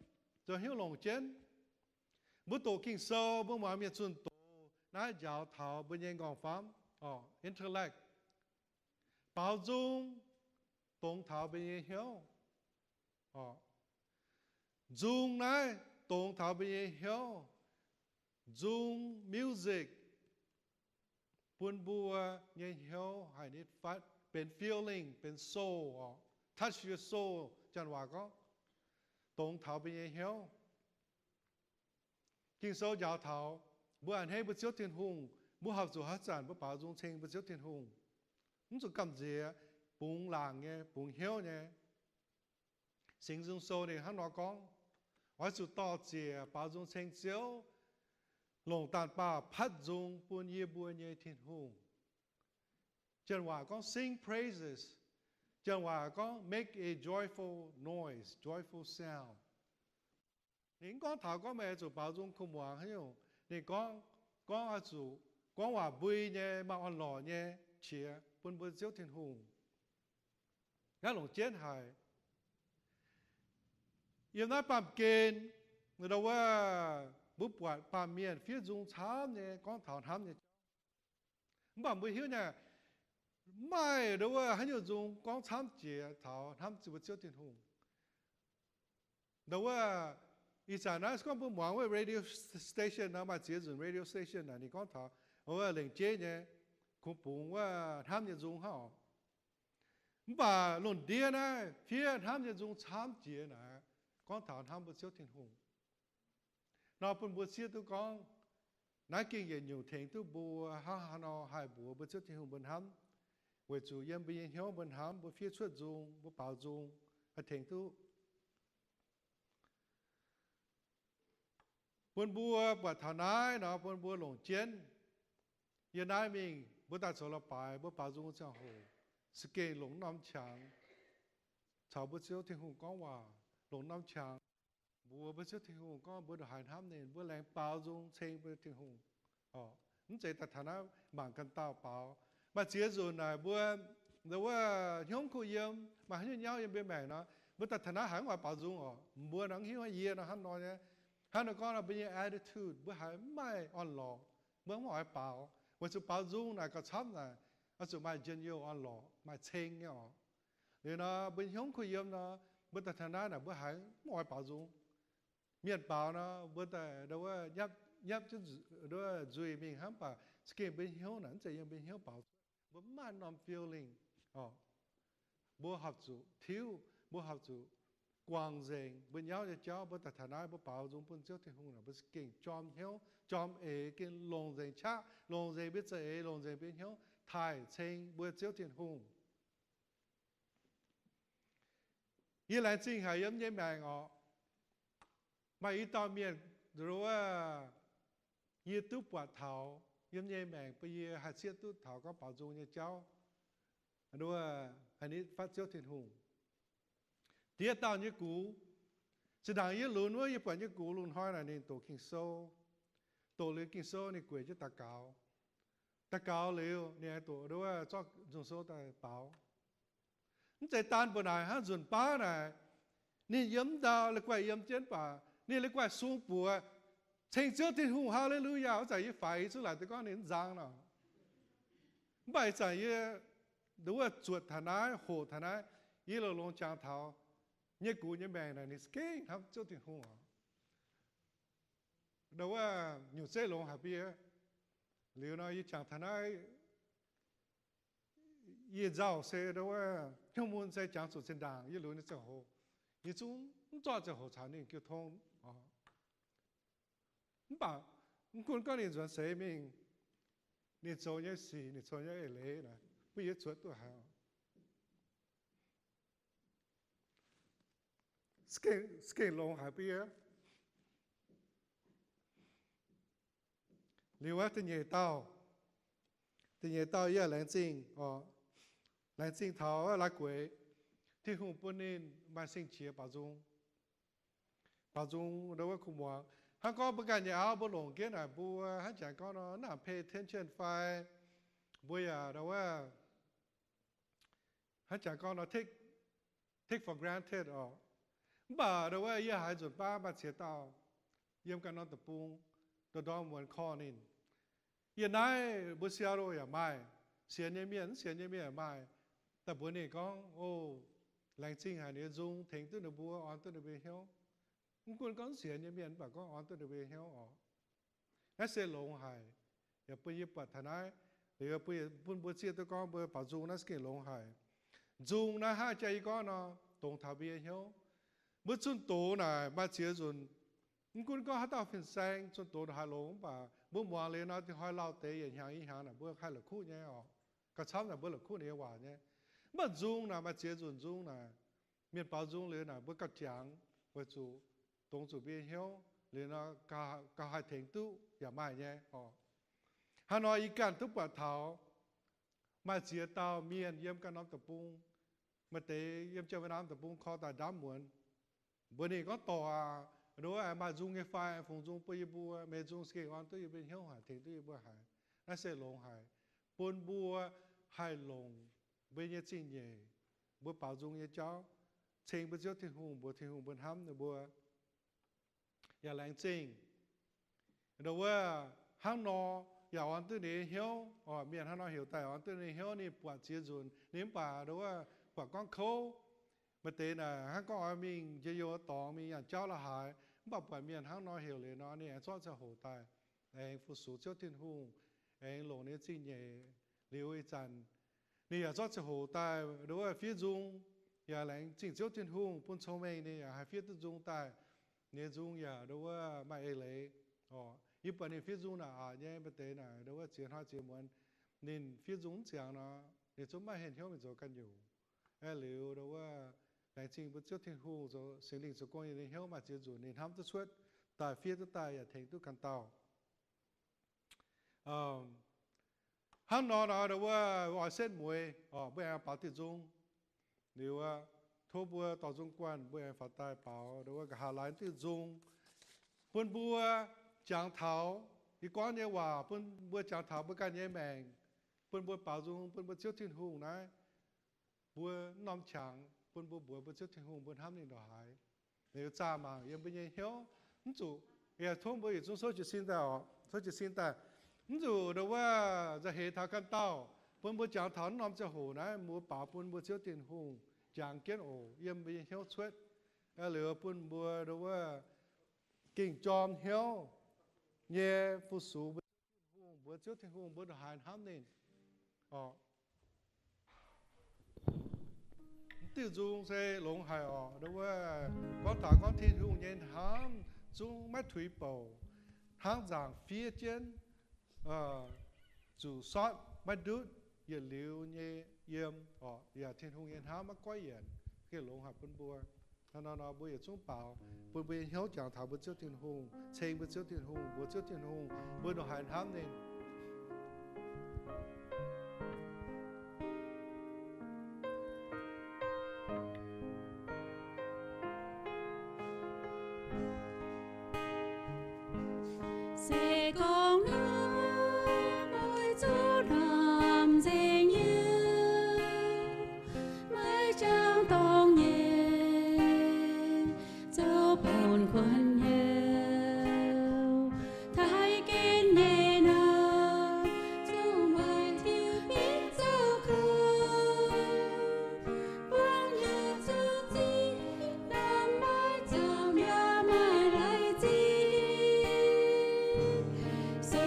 Zoux haaix nyungc longc jienv? Mbuo doqc Ging-Sou, mbuo muangx mienh zunh doz naaiv njaaux taux mbuo nyei nqorngv-famv, orqc, intellect. Baaux nzung dongz taux mbuo nyei hnyouv. Nzung naaiv dongz taux mbuo nyei hnyouv. Nzung, music, bun mbuo nyei hnyouv haih nitv fatv, benx feeling, benx soul, orqc, touch your soul, janx waac gorngv, dongz taux mbuo nyei hnyouv. Ging-Sou njaaux taux mbuo a'hneiv mbuo Ziouv Tin-Hungh, mbuo horpc zuqc haaix zanc mbuo baaux nzung ceng mbuo Ziouv Tin-Hungh. Mv zuqc gamh nziex, bungx laangc nyei, bungx hnyouv nyei. Singx Nzung Sou ninh hnangv nor gorngv, oix zuqc dor-ziec baaux nzung ceng Ziouv, longc daanh baah patv nzung bun yie mbuo nyei Tin-Hungh. Janx waac gorngv sing praises. Janx waac gorngv make a joyful noise, joyful sound. Ninh mv gorngv taux gorngv meih oix zuqc baaux nzung kuv muangx haaix nyungc. Ninh gorngv, gorngv oix zuqc gorngv waac mbui nyei, maaih orn-lorqc nyei qiex bun mbuo Ziouv Tin-Hungh. Naaiv longc jienv haic. Yiem naaiv baamh gen, ndau wuov, mbuo buatc baamh mienh fiev nzung camv nyei, gorngv taux hnamv nyei jauv. Mv baac mbuo hiuv nyei, maaih ndau wuov haaix nyungc nzung gorngv camv jiex taux hnamv mbuo Ziouv Tin-Hungh. Ndau wuov, ih zanc naaiv se gorngv mbuo muangx wuov radio station nor, maaih ziex nzunc radio station naaic ninh gorngv taux wuov lengc jeiv nyei, kungx bungx wuov hnamv nyei nzung hnangv oc. Mv baac lungh ndiev naaiv fiev hnamv nyei nzung camv jiex naaic, gorngv taux hnamv mbuo Ziouv Tin-Hungh. Nor bun mbuo siev duqv gorngv, naaiv gengh yietc nyungc tengx duqv mbuo hnangv haaix nor haih mbuox mbuo Ziouv Tin-Hungh mbuo hnamv, weic zuqc yiem mbuo nyei hnyouv mbuo hnamv, mbuo fiev cuotv nzung, mbuo baaux nzung, haih tengx duqv. Bun mbuo buatc taux naaiv nor, bun mbuo longc jienv. Yiem naaiv mingh mbuo daaih zoux la'baaix, mbuo baaux nzung ziangh hoc, za'gengh longc norm qangx caux mbuo Ziouv Tin-Hungh gorngv waac, longc norm qangx mbuox mbuo Ziouv Tin-Hungh gorngv mbuo ndongc haaix hnamv ninh, mbuo laengz baaux nzung ceng mbuo Tin-Hungh. Mv zeiz daaih taux naaiv mangc ganh dauh baaux. Maaih ziex nzunc naaic mbuo, ndau wuov, hnyouv kuh yiem, maaih haaix nyungc nyauv yiem mbuo maengc nor, mbuo daaih taux naaiv haiz mv oix baaux nzung oc. Mbuo nor mv hiuv, yie nor hnangv nor nyei. Hnangv nor gorngv nor, mbuo nyei attitude, mbuo haiz mv maaih orn-lorqc, mbuo mv oix baaux. Weic zuqc baaux nzung naaic gauh camv naaic, oix zuqc maaih njien-youh orn-lorqc, maaih ceng nyei oc. Liuz nor, mbuo hnyouv kuh yiem nor, mbuo daaih taux naaiv naaic mbuo haiz mv oix baaux nzung. Mienh baaux nor, mbuo daaih ndau wuov nyapv, nyapv jienv nzuih mingh hnangv, mv baac za'gengh mbuo hnyouv naaic mv zeiz yiem mbuo hnyouv baaux cuotv. Mbuo mv maaih norm feeling oc. Mbuo horpc zuqc tiuv, mbuo horpc zuqc guangc nzengc mbuo nyauv nyei jauv. Mbuo daaih taux naaiv mbuo baaux nzung bun Ziouv Tin-Hungh naaic, mbuo za'gengh jorm hnyouv, jorm eix, gengh longc nzengc qaqv, longc nzengc mbuo za'eix, longc nzengc mbuo hnyouv taaih ceng mbuo Ziouv Tin-Hungh. Yie laengz zingh haic yiem nyei maengc oc. Maaih i dauh mienh, ndau wuov, yie duqv buatc taux yiem nyei maengc bun yie haih zieqv duqv taux gorngv baaux nzung nyei jauv, ndau wuov, haih nitv fatv Ziouv Tin-Hungh. Diex dauh nyei gux, zinh ndaangc yie lunx wuov, yie buatc nyei gux lungh hnoi naaic ninh doqc Ging-Sou. Doqc liuz Ging-Sou ninh gueic jienv daux gaux. Daux gaux liuz ninh aengx doqc ndau wuov zorqv nzung sou daaih baaux. Mv zeiz daan mbuo naaic hnangv nzunc baav naaic, ninh yiem ndau la'guaih yiem jienv baac ninh la'guaih sung buoz ceng Ziouv Tin-Hungh, Haa^le^lu^yaa. Wuov zanc yie faix yie zungv laaic duqv gorngv ninh mv nzang nor. Mv baac ih zanc yie ndau wuov zuotc taux naaiv, hoqc taux naaiv, yie longx-longx jangx taux nyei gux nyei maengc naaic ninh za'gengh hnamv Ziouv Tin-Hungh oc. Ndau wuov nyungc zeiv longx haic bun yie. Liuz nor yie jangx taux naaiv, yie nzauh se ndau wuov hnyouv mun se jangx zuqc zinh ndaangc yie lunx nyei ziangh hoc, yie zungv mv zorqv ziangh hoc caux ninh jiu tong. Mv baac mv gunv gorngv ninh nzuonx seix mingh, ninh zoux nyei sic, ninh zoux nyei eix leiz naaic, bun yie zuotc duqv haic. Za'gengh longx haic bun yie. Liuz wuov da'nyeic dauh, da'nyeic dauh yie laengz zingh oc. Laengz zingh taux la'guaih Tin-Hungh bun ninh maaih sing-qiex baaux nzung, baaux nzung ndau wuov kuh muangx. Hnangv gorngv mbuo ganh nyei auv mbuo longc jienv naaic mbuo hnangv jangx gorngv nor, mv nangc pay attention fai Mbuo yaac ndau wuov, hnangv jangx gorngv nor, take, take for granted oc. Mv baac ndau wuov yie haiz nzunc baav maaih ziex dauh yiem ganh norm deic-bung, ndorm-ndorm muonz korv ninh. Yiem naaiv mbuo Seattle yaac maaih, sienx nyei mienh, mv sienx nyei mienh yaac maaih, daaih mbuox ninh gorngv, O, laengz zingh haic ninh nyei nzung tengx duqv ninh mbuo, orn duqv ninh mbuo nyei hnyouv. Mv gunv gorngv mv sienx nyei mienh mv baac gorngv orn duqv ninh mbuo nyei hnyouv oc. Naaiv se longx haic. Yaac bun yie buatc taux naaiv, liuz bun, bun mbuo zieqv duqv gorngv mbuo baaux nzung naaiv se gengh longx haic. Nzung naaiv hnangv jaa yie gorngv nor, dongz taux mbuo nyei hnyouv. Mbuo zunh doz naaic maaih ziex nzunc, mv gunv gorngv haaix dauh fin-saeng zunh doz ndongc haaix longx mv baac mbuo muangx liuz nor, dingc hnoi lauh deix yietc hnyangx i hnyangx naaic mbuo haih la'kuqv nyei oc. Gauh camv naaic mbuo la'kuqv ninh nyei waac nyei. Mv baac nzung naaic maaih ziex nzunc nzung naaic, mienh baaux nzung liuz naaic mbuo gauh jangx, weic zuqc dongz zuqc mbuo nyei hnyouv liuz nor, gauh haih tengx duqv yaac maaih nyei oc. Hnangv nor yie ganh duqv buatc taux maaih ziex dauh mienh yiem ganh norm deic-bung, maaih deix yiem Janx-Wetc^naam deic-bung korv daaih ndaamv muonz. Mbuox ninh gorngv, Dorc aac, nduov maaih nzung nyei fai, fungx nzung bun yie mbuo. Meih nzung se gengh orn duqv yie mbuo hnyouv haic, tengx duqv yie mbuo haic. Naaiv se longx haic, bun mbuo haih longc mbuo nyei zingh nyeic, mbuo baaux nzung nyei jauv, ceng mbuo Ziouv Tin-Hungh, mbuox Tin-Hungh mbuo hnamv ninh mbuo. Yaac laengz zingh nduov wuov, hnangv nor yaac orn duqv ninh nyei hnyouv oc. Mienh hnangv nor heuc daaih orn duqv ninh nyei hnyouv, ninh buatc ziex nzunc ninh mv baac nduov wuov buatc gorngv kouv. Maaih deix naaic hnangv gorngv oix mingh njien-youh dorngx mingh nyaanh jauv la'haaix, mv baac buatc mienh hnangv nor heuc liuz nor, ninh aengx zorqv ziangh hoc daaih aengx fu-sux Ziouv Tin-Hungh, aengx longc ninh nyei zingh nyeic. Liuz ih zanc ninh yaac zorqv ziangh hoc daaih nduov wuov fiev nzung. Yaac laengz zingh Ziouv Tin-Hungh bun cong-mengh ninh yaac haih fiev duqv nzung daaih. Ninh nyei nzung yaac nduov wuov maaih eix leiz oc. Yie buatc ninh fiev nzung naaic aqc nyei, maaih deix naaic nduov wuov ziex hnoi ziex muonz ninh fiev nzung mv ziangx nor, ninh zungv maiv heh hnyouv mingh zoux ganh nyungc. Aeqv, liuz nduov wuov laengz zingh mbuo Ziouv Tin-Hungh zoux Singx Lingh zoux gong nyei hnyouv, maaih ziex nzunc ninh hnamv duqv cuotv daaih, fiev duqv daaih, yaac tengx duqv ganh dauh. Hnangv nor nor nduov wuov oix setv mueiz oc, mbuo aengx baaux diuh nzung. Liuz tov mbuo dorh nzung guanh, mbuo aengx faaux daaih baaux nduov wuov nqa'haav laaix diuh nzung, bun mbuo jangx taux yie gorngv nyei waac, bun mbuo jangx taux mbuo ganh nyei maengc, bun mbuo baaux nzung bun mbuo Ziouv Tin-Hungh naaiv. Mbuo norm qangx bun mbuo mbuox mbuo Ziouv Tin-Hungh mbuo hnamv ninh ndongc haaix. Liuz zaah mangc yiem mbuo nyei hnyouv, mv zuqc, yaac tov mbuo yietc zungv souv jiez sin daaih oc, souv jiez sin daaih. Mv zuqc nduov wuov nzauh heix taux ganh dauh, bun mbuo jangx taux naaiv norm ziangh hoc naaiv, mbuo baaux bun mbuo Ziouv Tin-Hungh jangx jienv oc, yiem mbuo nyei hnyouv cuotv. Liuz bun mbuo nduov wuov gengh jorm hnyouv nyei fu-sux mbuo Ziouv Tin-Hungh, mbuox Ziouv Tin-Hungh mbuo ndongc haaix hnamv ninh oc. Diuh nzung se longx haic oc. Nduov wuov gorngv taux gorngv Tin-Hungh nyei hnamv zungv maiv tuix bouc, hnangv nzaangc fiev jienv zuqc sortv maiv ndutv yietc liuz nyei yiem oc. Yaac Tin-Hungh nyei hnamv maiv goiv yienc, gengh longx haic bun mbuo. Hnangv nor nor mbuo yietc zungv baaux, bun mbuo nyei hnyouv jangx taux mbuo Ziouv Tin-Hungh, ceng mbuo Ziouv Tin-Hungh, mbuox Ziouv Tin-Hungh mbuo ndongc haaix hnamv ninh. Se gorngv mbuo maiv zuqc hnamv nzengc Yesu, maiv jangx dorngx nyei, zoux bun kuonx hnyouv taaih gen nyei nor, zungv maaih diuh mienh zoux gong, bun yaac zuqc zinh, hnamv maiv zoux mi'aqv, maiv laih zinh. Se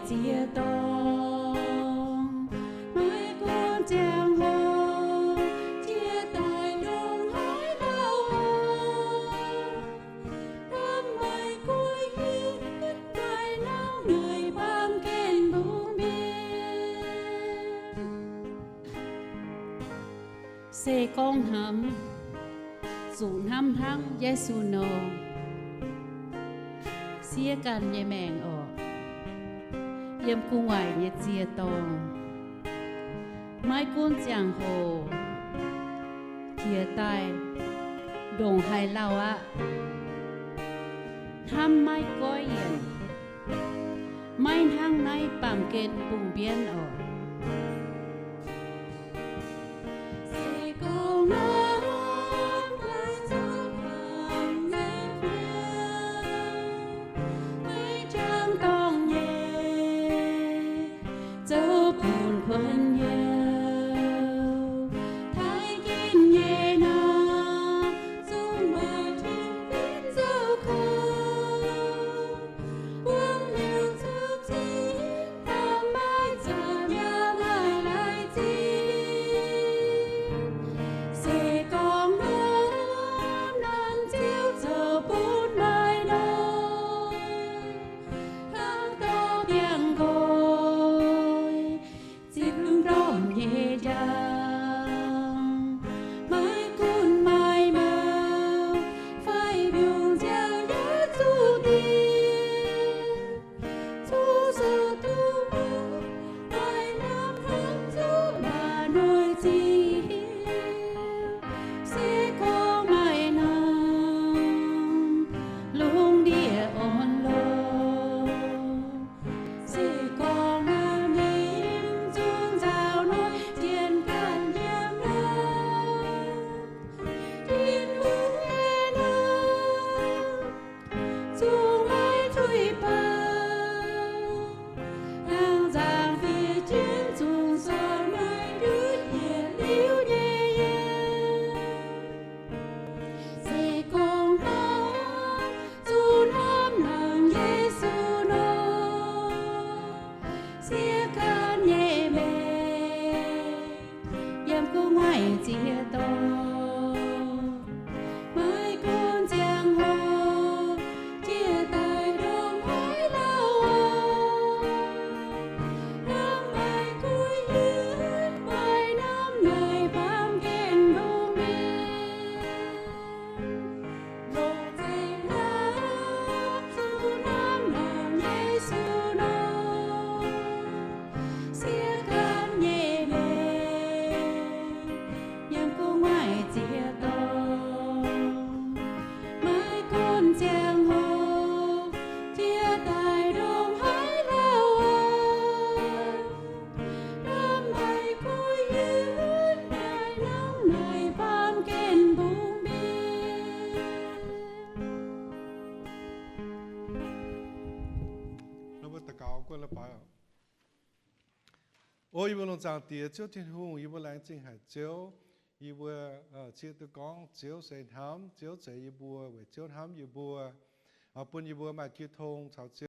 ziex dorngh, maiv gunv ziangh hoc jiex daaih ndongc haaix lauh aqv, hnamv maaih guei hiuv maaih hnamv naaic baamh gen mbungv mbienv. Se gorngv hnamv, zuqc hnamv hnangv Yesu nor, siev ganh nyei maengc orqc, yiem gu'nguaaic nyei ziex dorngh, maiv gunv ziangh hoc jiex daaih ndongc haaix lauh aqv, hnamv maiv goiv yienc, maiv hnangv naaiv baamh gen mbungv mbienv orqc. Se gorngv hnamv, maiv zuqc kangx nyei fioux, maiv jangx dorngh nyei, zoux bun kuonx youh, taaih ginv nyei nor, zungv maaih tingx benx zoux kouv, buangv liuz zuqc zinh, hnamv maiv zanc yaac maaih lai zinh. Se gorngv hnamv, hnamv Ziouv zoux bun maaih nor, hnangv dorh biangh nqoi zipv lungh ndorm nyei njang, maiv gunv maaih mouh fai mbiungc nziaauc yaac zuqc ndie, zuqc zoux duqv maaih hnamv hnamv zuqc maaih noic ziex, se gorngv maaih norm lungh ndiev orn lorqc. Se gorngv maaih mienh zungv nzauh noic jienv ganh yiem naaiv Tin-Hungh nyei norm, zungv maiv tuix baac, hnangv nzangc-fiev jienv zungv sortv maiv ndutv yietc liuz nyei yiem. Se gorngv hnamv, zuqc hnamv hnangv Yesu nor, siev ganh nyei maengc yiem gu'nguaaic ziex dorngh, maiv gunv ziangh hoc jiex daaih ndongc haaix lauh aqv, hnamv maaih guei hiuv maaih hnamv naaic baamh gen mbungv mbienv. Longc nzengc hnamv, zuqc hnamv hnangv Yesu nor, siev ganh nyei maengc yiem gu'nguaaic ziex dorngh, maiv gunv ziangh hoc jiex daaih ndongc haaix lauh aqv, hnamv maaih guei hiuv maaih hnamv naaic baamh gen mbungv mbienv. O yie mbuo longc zaangc Diex Ziouv Tin-Hungh, yie mbuo laengz zingh haic Ziouv. Yie mbuo zieqv duqv gorngv Ziouv se hnamv, Ziouv zeix yie mbuo, weic Ziouv hnamv yie mbuo, bun yie mbuo maaih jiu tong caux Ziouv.